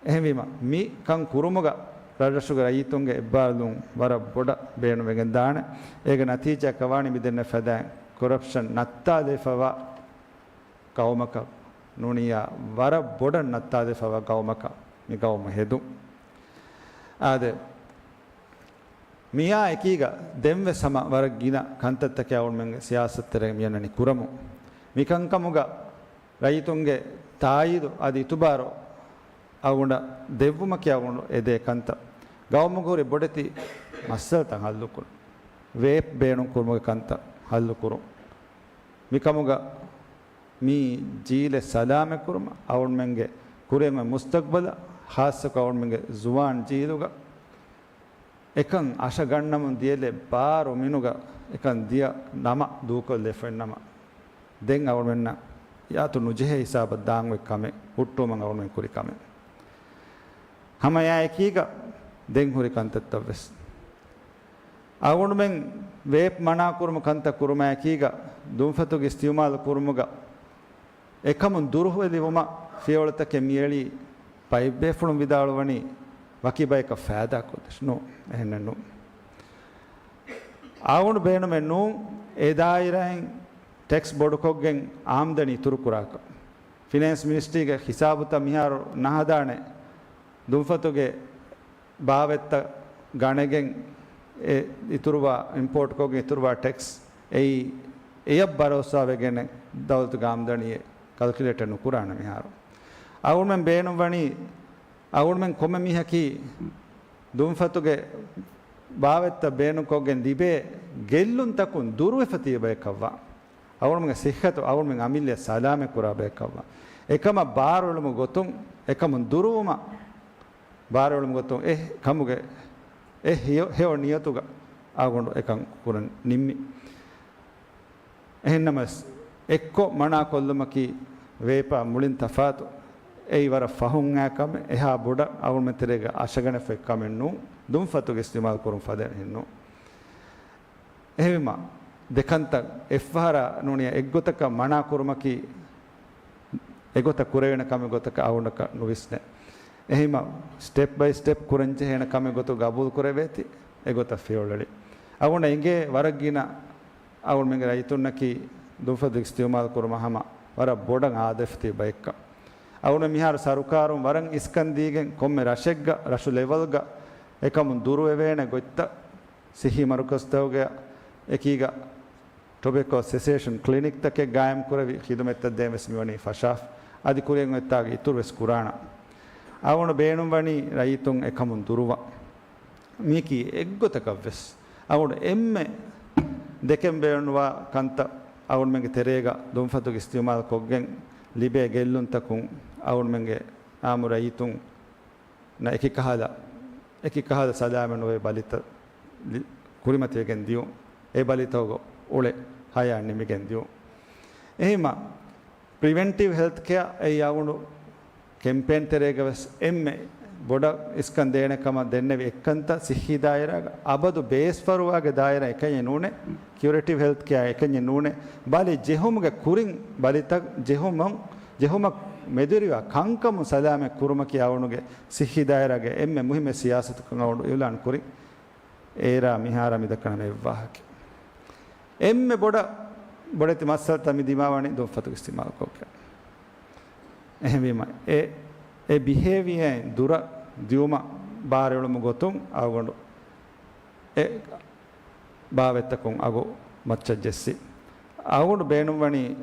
އެހެންވީމަ، މި ކަން ކުރުމުގަ ރަށްރަށުގެ ރައްޔިތުންގެ އެއްބާރުލުން ވަރަށް ބޮޑަށް ބޭނުންވެގެން ދާނެ. އޭގެ ނަތީޖާއަކަށް ވާނީ މިދެންނެވި ފަދައިން ކޮރަޕްޝަން ނައްތާލެވިފަވާ ގައުމަކަށް ނޫނިއްޔާ، ވަރަށް ބޮޑަށް ނައްތާލެވިފަވާ ގައުމަކަށް މި ގައުމު ހެދުން. އާދެ، މިއާ އެކީގަ ދެންވެސް ހަމަ ވަރަށް ގިނަ ކަންތައްތަކެއް އަޅުގަނޑުމެންގެ ސިޔާސަތު ތެރޭގަ މިއަންނަނީ ކުރަމުން. މިކަންކަމުގަ ރައްޔިތުންގެ ތާއީދު އަދި އިތުބާރު އަޅުގަނޑަށް ދެއްވުމަކީ އަޅުގަނޑު އެދޭ ކަންތައް. ގައުމުގަ ހުރި ބޮޑެތި މައްސަލަތައް ހައްލުކުރުން. ވޭޕް ބޭނުން ކުރުމުގެ ކަންތައް ހައްލުކުރުން. މިކަމުގަ މި ޖީލެއް ސަލާމަތްކުރުމަށް އަޅުގަނޑުމެންގެ ކުރިއަށް އޮތް މުސްތަގްބަލަށް، ޚާއްޞަކޮށް އަޅުގަނޑުމެންގެ ޒުވާން ޖީލުގަ އެކަން އަށަގަންނަމުން ދިޔަލެއް ބާރު މިނުގަ އެކަން ދިޔަ ނަމަ ދޫކޮށްލެފައިން ނަމަ، ދެން އަޅުގަނޑުމެންނަށް އަތު ނުޖެހޭ ހިސާބަށް ދާން އޮތް ކަމެއް ހުއްޓުވުމަށް އަޅުގަނޑުމެން ކުރި ކަމެއް. ހަމަ އެއާއެކީގަ ދެން ހުރި ކަންތައްތައް ވެސް. އަޅުގަނޑުމެން ވޭޕް މަނާކުރުމު ކަންތައް ކުރުމާއެކީގަ ދުންފަތުގެ އިސްތިއުމާލު ކުރުމުގަ އެކަމުން ދުރުހުވެލިވުމަށް ފިޔަވަޅުތަކެއް މިއެޅީ، ބައެއްބޭފުޅުން ވިދާޅުވަނީ ވަކި ބަޔަކަށް ފައިދާކޮށްދޭށޭ. ނޫން، އެހެނެއް ނޫން. އަޅުގަނޑު ބޭނުމެއް ނޫން އެ ދާއިރާއިން ޓެކްސް ބޮޑުކޮށްގެން އާމްދަނީ އިތުރުކުރާކަށް. ފިނޭންސް މިނިސްޓްރީގެ ހިސާބުތައް މިހާރު ނަހަދާނެ ދުންފަތުގެ ބާވަތްތައް ގަނެގެން އެ އިތުރުވާ، އިމްޕޯޓްކޮށްގެން އިތުރުވާ ޓެކްސް އެއީ، އެޔަށް ބަރޯސާވެގެން ދައުލަތުގެ އާމްދަނީއެއް ކަލްކިއުލޭޓެއް ނުކުރާނެ މިހާރު. އަޅުގަނޑުމެން ބޭނުންވަނީ، އަޅުގަނޑުމެން ކޮންމެ މީހަކީ ދުންފަތުގެ ބާވަތްތައް ބޭނުންކޮށްގެން ލިބޭ ގެއްލުންތަކުން ދުރުވެފަ ތިބި ބަޔަކަށްވާ. އަޅުގަނޑުމެންގެ ސިއްހަތު، އަޅުގަނޑުމެންގެ އަމިއްލަޔަށް ސަލާމަތް ކުރާ ބަޔަކަށްވާ. އެކަމަށް ބާރުއެޅުމުގެ ގޮތުން، އެކަމުން ދުރުވުމަށް ބާރުއެޅުމުގެ ގޮތުން އެ ކަމުގެ އެ ހެޔޮ-، ހެޔޮ ނިޔަތުގަ އަޅުގަނޑު އެކަން ކުރަން ނިންމި. އެހެންނަމަވެސް، އެއްކޮށް މަނާކޮށްލުމަކީ ވޭޕާ މުޅިން ތަފާތު. އެއީ ވަރަށް ފަހުން އައި ކަމެއް، އެހާ ބޮޑަށް އަޅުގަނޑުމެން ތެރޭގަ އަށަގަނެފަ އޮތް ކަމެއް ނޫން، ދުންފަތުގެ އިސްތިއުމާލު ކުރުން ފަދައިން ނޫން. އެހެންވީމަ، ދެކަންތައް އެއްފަހަރާ ނޫނިއްޔާ އެއްގޮތަކަށް މަނާ ކުރުމަކީ، އެގޮތަށް ކުރެވޭނެ ކަމެއް ގޮތަކަށް އަޅުގަނޑަކަށް ނުވިސްނޭ. އެހެންވީމަ، ސްޓެޕް ބައި ސްޓެޕް ކުރަންޖެހޭނެ ކަމެއް ގޮތަށް ގަބޫލު ކުރެވޭތީ، އެގޮތަށް ފިޔަވަޅުއެޅި. އަޅުގަނޑަށް އެނގޭ ވަރަށް ގިނަ އަޅުގަނޑުމެންގެ ރައްޔިތުންނަކީ ދުންފަތު އިސްތިއުމާލު ކުރުމަށް ހަމަ ވަރަށް ބޮޑަށް އާދަވެފަ ތިބި ބަޔަކަށް. އަޅުގަނޑު މިހާރު ސަރުކާރުން ވަރަށް އިސްކަން ދީގެން ކޮންމެ ރަށެއްގަ، ރަށު ލެވެލްގަ އެކަމުން ދުރުވެވޭނެ ގޮތްތައް ސިއްހީ މަރުކަޒުތަކުގެ އެކީގަ ޓޮބެކޯ ސެސޭޝަން ކްލިނިކްތަކެއް ގާއިމް ކުރެވި، ޚިދުމަތްތައް ދޭން ވެސް މިވަނީ ފަށާފަ. އަދި ކުރިއަށް އޮތްތާގެ އިތުރު ވެސް ކުރާނަން. އަޅުގަނޑު ބޭނުންވަނީ ރައްޔިތުން އެކަމުން ދުރުވަން. މީކީ އެއްގޮތަކަށް ވެސް އަޅުގަނޑު އެންމެ ދެކެން ބޭނުންވާ ކަންތައް އަޅުގަނޑުމެންގެ ތެރޭގަ ދުންފަތުގެ އިސްތިއުމާލު ކޮށްގެން ލިބޭ ގެއްލުންތަކުން އަޅުގަނޑުމެންގެ އާއްމު ރައްޔިތުންނަށް އެކި ކަހަލަ، އެކި ކަހަލަ ސަލާމަތް ނުވޭ ބަލިތައް ލި-، ކުރިމަތިވެގެން ދިޔުން، އެ ބަލިތަކުގަ އުޅޭ ހަޔާތް ނިމިގެން ދިޔުން. އެހެންވީމަ، ޕްރިވެންޓިވް ހެލްތް ކެއާ އެއީ އަޅުގަނޑު ކެމްޕޭން ތެރޭގަ ވެސް އެންމެ ބޮޑަށް އިސްކަން ދޭނެ ކަމަށް ދެންނެވި އެއްކަންތައް ސިއްހީ ދާއިރާގަ އަބަދު ބޭސްފަރުވާގެ ދާއިރާ އެކަންޏެއް ނޫނޭ، ކިއުރޭޓިވް ހެލްތް ކެއާ އެކަންޏެއް ނޫނޭ، ބަލި ޖެހުމުގެ ކުރިން ބަލިތައް ޖެހުމަށް، ޖެހުމަށް މެދުވެރިވާ ކަންކަމުން ސަލާމަތް ކުރުމަކީ އަޅުގަނޑުގެ ސިއްހީ ދާއިރާގެ އެންމެ މުހިއްމު ސިޔާސަތުކަން އަޅުގަނޑު އިއުލާން ކުރިން. އޭރާ މިހާރާ މިދައްކަނަ އެއްވާހަކަ. އެންމެ ބޮޑަށް، ބޮޑެތި މައްސަލަތައް މި ދިމާވަނީ ދުންފަތުގެ އިސްތިމާލުކޮށްގެން. އެހެންވީމަ، އެ، އެ ބިހޭވިއަރއިން ދުރަށް ދިޔުމަށް ބާރުއެޅުމުގެ ގޮތުން އަޅުގަނޑު އެ ބާވަތްތަކުން އަގު މައްޗަށް ޖެއްސި. އަޅުގަނޑު ބޭނުންވަނީ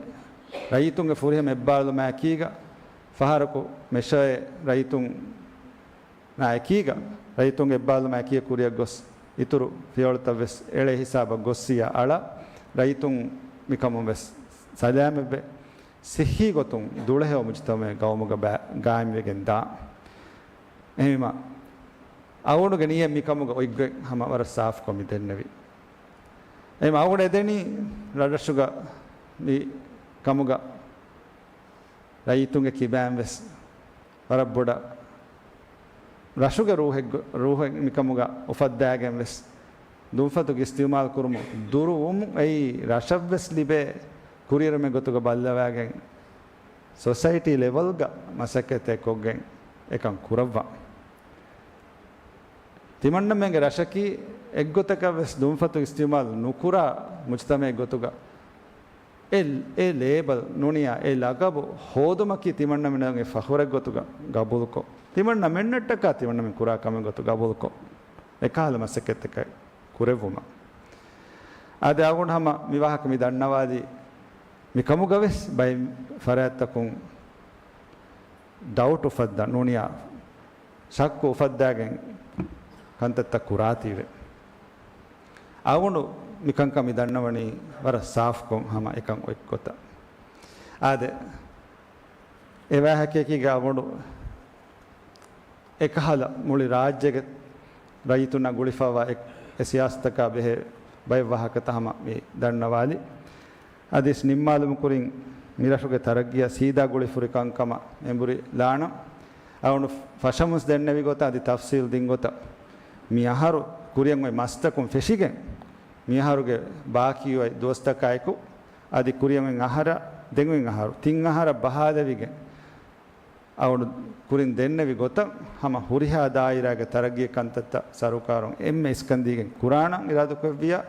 ރައްޔިތުންގެ ފުރިހަމަ އެއްބާރުލުމާ އެކީގަ ފަހަރަކު މެޝައެއް ރައްޔިތުން އެކީގަ، ރައްޔިތުންގެ އެއްބާރުލުމާ އެކީގަ ކުރިއަށް ގޮސް، އިތުރު ފިޔަވަޅުތައް ވެސް އެޅޭ ހިސާބަށް ގޮއްސިޔާ އަޅާ، ރައްޔިތުން މިކަމުން ވެސް ސަލާމަތްވެ، ސިއްހީ ގޮތުން ދުޅަހެޔޮ މުޖުތަމައެއް ގައުމުގަ ބަ-، ގާއިމްވެގެން ދާން. އެހެންވީމަ، އަޅުގަނޑުގެ ނިޔަތް މިކަމުގަ އޮތްގޮތް ހަމަ ވަރަށް ސާފުކޮށް މި ދެންނެވި. އެހެންވީމަ، އަޅުގަނޑު އެދެނީ ރަށްރަށުގަ މި ކަމުގަ ރައްޔިތުންގެ ކިބައިން ވެސް ވަރަށް ބޮޑަށް ރަށުގެ ރޫހެއްގަ-، ރޫހެއް މިކަމުގަ އުފައްދާގެން ވެސް ދުންފަތުގެ އިސްތިއުމާލު ކުރުމުން ދުރުވުމުން އެއީ ރަށަށް ވެސް ލިބޭ ކުރިއެރުމެއް ގޮތުގަ ބައްލަވައިގެން ސޮސައިޓީ ލެވެލްގަ މަސައްކަތްތައް ކޮށްގެން އެކަން ކުރައްވާ. ތިމަންނަމެންގެ ރަށަކީ އެއްގޮތަކަށް ވެސް ދުންފަތު އިސްތިއުމާލު ނުކުރާ މުޖުތަމައެއް ގޮތުގަ އެ، އެ ލޭބަލް ނޫނިޔާ އެ ލަގަބު ހޯދުމަކީ ތިމަންނަމެންގެ ފަޚުރެއް ގޮތުގަ ގަބޫލުކޮށް، ތިމަންނަމެންނަށްޓަކާ ތިމަންނަމެން ކުރާ ކަމެއް ގޮތުގަ ގަބޫލުކޮށް، އެކަހަލަ މަސައްކަތްތަކެއް ކުރެއްވުމަށް. އާދެ، އަޅުގަނޑު ހަމަ މި ވާހަކަ މި ދަންނަވާލީ، މިކަމުގަ ވެސް ބައެއް ފަރާތްތަކުން ޑައުޓް އުފައްދާ ނޫނިޔާ ޝައްކު އުފައްދާގެން ކަންތައްތައް ކުރާތީވެ. އަޅުގަނޑު މިކަންކަން މި ދަންނަވަނީ ވަރަށް ސާފުކޮށް ހަމަ އެކަން އޮތްގޮތަށް. އާދެ، އެ ވާހަކައަކީގަ އަޅުގަނޑު އެކަހަލަ މުޅި ރާއްޖޭގެ ރައްޔިތުންނާ ގުޅިފައިވާ އެ، އެ ސިޔާސަތަކާ ބެހޭ ބައެއް ވާހަކަތައް ހަމަ މި ދަންނަވާލި. އަދިސް ނިންމާލުމުގެ ކުރިން މިރަށުގެ ތަރައްގީއަށް ސީދާ ގުޅިފުރި ކަންކަމަށް އެނބުރި ލާނަ. އަޅުގަނޑު ފަށަމުސް ދެންނެވި ގޮތަށް އަދި ތަފްސީލް ދިން ގޮތަށް މި އަހަރު ކުރިއަށް އޮތް މަސްތަކުން ފެށިގެން، މި އަހަރުގެ ބާކީ އޮތް ދުވަސްތަކާއެކު، އަދި ކުރިއަށް އޮތް އަހަރަށް، ދެން އޮތް އަހަރު، ތިން އަހަރަށް ބަހާލެވިގެން، އަޅުގަނޑު ކުރިން ދެންނެވި ގޮތަށް ހަމަ ހުރިހާ ދާއިރާގެ ތަރައްގީ ކަންތައްތައް ސަރުކާރުން އެންމެ އިސްކަންދީގެން ކުރާނަން އިރާދަކުރެއްވިއްޔާ،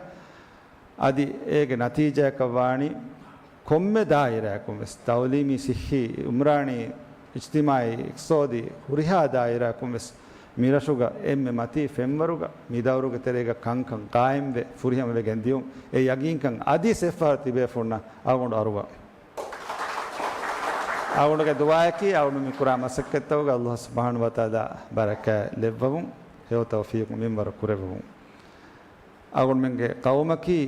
އަދި އޭގެ ނަތީޖާއަކަށް ވާނީ ކޮންމެ ދާއިރާއަކުން ވެސް، ތައުލީމީ، ސިއްހީ، އުމްރާނީ، އިޖްތިމާޢީ، އިޤްތިޞާދީ، ހުރިހާ ދާއިރާއަކުން ވެސް މިރަށުގަ އެންމެ މަތީ ފެންވަރުގަ މި ދައުރުގެ ތެރޭގަ ކަންކަން ޤާއިމްވެ ފުރިހަމަވެގެން ދިޔުން. އެ ޔަގީންކަން އަދިސް އެއްފަހަރު ތިބޭފުޅުންނަށް އަޅުގަނޑު އަރުވާ. އަޅުގަނޑުގެ ދުޢާއަކީ އަޅުގަނޑު މި ކުރާ މަސައްކަތްތަކުގަ ﷲ ސުބްޙާނަހޫ ވަތަޢާލާ ބަރަކާތް ލެއްވަވުން، ހެޔޮ ތައުފީޤު މިންވަރު ކުރެއްވަވުން. އަޅުގަނޑުމެންގެ ޤައުމަކީ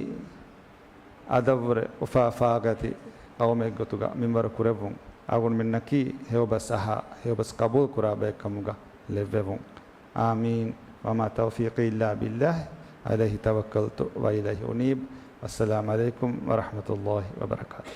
އަދަށްވުރެ އުފާ ފާގަތި ޤައުމެއްގޮތުގަ މިންވަރު ކުރެއްވުން. އަޅުގަނޑުމެންނަކީ ހެޔޮބަސް އަހާ، ހެޔޮބަސް ޤަބޫލު ކުރާ ބައެއްކަމުގަ ލެއްވެވުން. އާމީން. وما توفيقي إلا بالله، عليه توكلت وإليه أنيب. والسلام عليكم ورحمة الله وبركاته.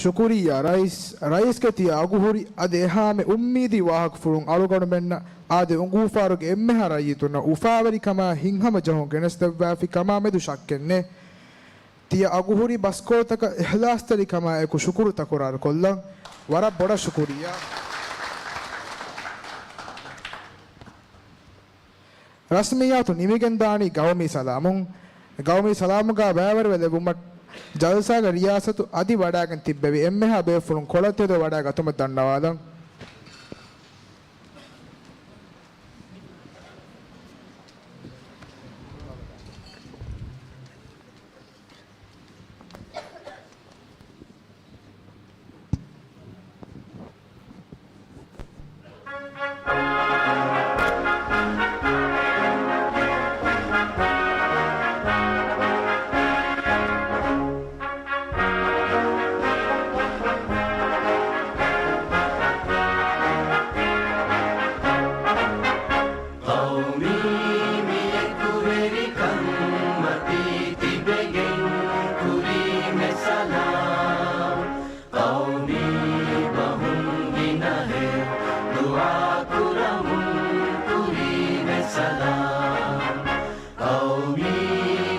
ޝުކުރިއްޔާ ރައީސް. ރައީސްގެ ތިޔަ އަގުހުރި އަދި އެހާމެ އުއްމީދީ ވާހަކަފުޅުން އަޅުގަނޑުމެންނަށް އާދެ އުނގޫފާރުގެ އެންމެހާ ރައްޔިތުންނަށް އުފާވެރިކަމާ ހިތްހަމަޖެހުން ގެނެސްދެއްވާފި ކަމާމެދު ޝައްކެއްނެތް. ތިޔަ އަގުހުރި ބަސްކޯޅުތަކަށް އިޚްލާޞްތެރިކަމާއެކު ޝުކުރު ތަކުރާރުކޮށްލަން. ވަރަށް ބޮޑަށް ޝުކުރިއްޔާ. ރަސްމިއްޔާތު ނިމިގެންދާނީ ގައުމީ ސަލާމުން. ގައުމީ ސަލާމުގާ ބައިވެރިވެލެއްވުމަށް ޖަލްސާގެ ރިޔާސަތު އަދި ވަޑައިގެން ތިއްބެވި. އެންމެހާ ބޭފުޅުން ކޮޅަށް ތެދު ވަޑައި ގަތުމަށް ދަންނަވާލަން. ޤައުމީ މި އެކުވެރިކަން މަތީ ތިބެގެން ކުރީމެ ސަލާމް. ޤައުމީ ބަހުން ގިނަހެޔޮ ދުޢާ ކުރަމުން ކުރީމެ ސަލާމް. ޤައުމީ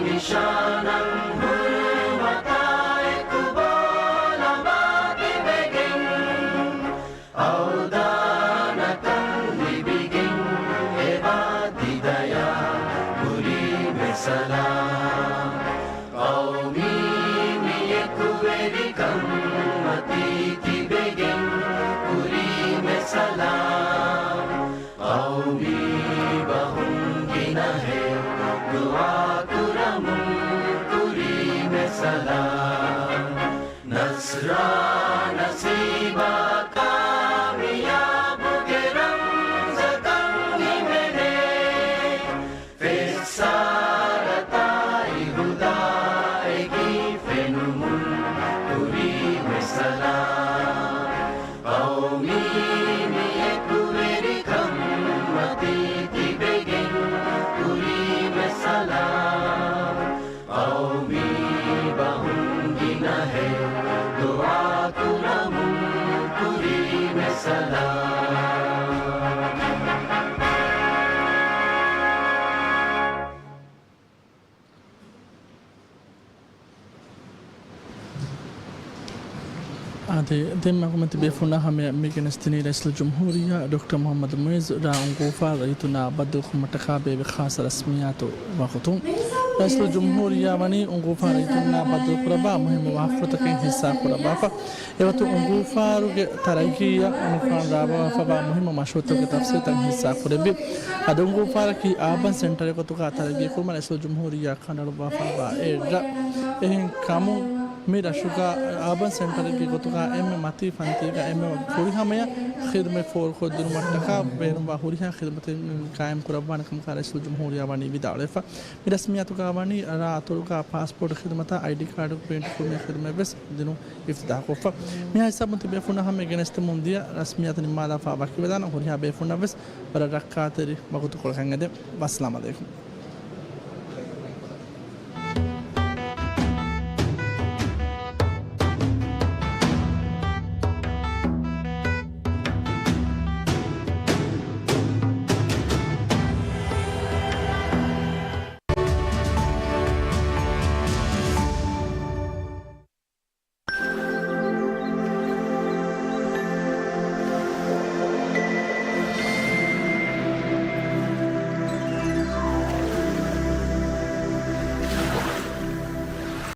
ނިޝާނަށް ހުރުމަތާ އެކު ބޯލަމާ ތިބެގެން އަވްދާނަކަން ލިބިގެން އެބާ ތިދަޔާ ކުރީމެ ސަލާމް. ޤައުމީ މި އެކުވެރިކަން މަތީ ތިބެގެން ކުރީމެ ސަލާމް. ޤައުމީ ބަހުން ގިނަހެޔޮ ދުޢާ ކުރަމުން ކުރީމެ ސަލާމް. ނަޞްރާ ނަސީބާ ކާމިޔާބުގެ ރަމްޒަކަށް ހިމެނޭ. ފެއްސާރަތާއި ހުދާއެކީ ފެނުމުން ކުރީމެ ސަލާމް. ޤައުމީ މި އެކުވެރިކަން މަތީ ތިބެގެން ކުރީމެ ސަލާމް. ޤައުމީ ބަހުން ގިނަހެޔޮ ދުޢާ ކުރަމުން ކުރީމެ ސަލާމް. އާދެ، ދެން މަގުމަތި ބޭފުޅުންނާ ހަމަޔަށް މި ގެނެސްދިނީ ރައީސުލްޖުމްހޫރިއްޔާ ޑޮކްޓަރ މުޙައްމަދު މުޢިއްޒު ރ. އުނގޫފާރު ރައްޔިތުންނާ ބައްދަލުކުރުމަށްޓަކާ ބޭއްވި ޚާއްޞަ ރަސްމިއްޔާތު ވަގުތުން. ރައީސުލްޖުމްހޫރިއްޔާ ވަނީ އުނގޫފާރު ރައްޔިތުންނާ ބައްދަލުކުރައްވާ މުހިއްމު ވާހަކަފުޅުތަކެއް ހިއްސާކުރައްވާފަ. އެގޮތުން އުނގޫފާރުގެ ތަރައްގީއަށް އުނގޫފާރުން ރާވާފައިވާ މުހިއްމު މަޝްރޫޢުތަކުގެ ތަފްޞީލްތައް ހިއްސާކުރެއްވި. އަދި އުނގޫފާރަކީ އާބަން ސެންޓަރެއް ގޮތުގަ ތަރައްގީ ކުރުމަށް ރައީސުލްޖުމްހޫރިއްޔާ ކަނޑައަޅުއްވާފައިވާ އެއް ރަށް. އެހެން ކަމުން މި ރަށުގަ އާބަން ސެންޓަރެއްގެ ގޮތުގަ އެންމެ މަތީ ފަންތީގަ އެންމެ ފުރިހަމަޔަށް ޚިދުމަތް ފޯރުކޮށްދިނުމަށްޓަކާ ބޭނުންވާ ހުރިހާ ޚިދުމަތެއް ޤާއިމް ކުރައްވާނެ ކަމަކާ ރައީސުލްޖުމްހޫރިއްޔާ ވަނީ ވިދާޅުވެފަ. މި ރަސްމިއްޔާތުގަ ވަނީ ރާ އަތޮޅުގަ ޕާސްޕޯޓް ޚިދުމަތާ އައިޑީ ކާޑު ޕްރިންޓް ކުރުމުގެ ޚިދުމަތް ވެސް ދިނުން އިފްތިތާޙުކޮށްފަ. މިހާ ހިސާބުން ތިބޭފުޅުންނަށް ހަމަ ގެނެސްދެމުން ދިޔަ ރަސްމިއްޔާތު ނިންމާލާފަ ވަކިވެލާނަން. ހުރިހާ ބޭފުޅުންނަށް ވެސް ވަރަށް ރައްކާތެރި ވަގުތުކޮޅެއް ހަމައަށް އެދެން. ވައްސަލާމް އަލައިކުމް.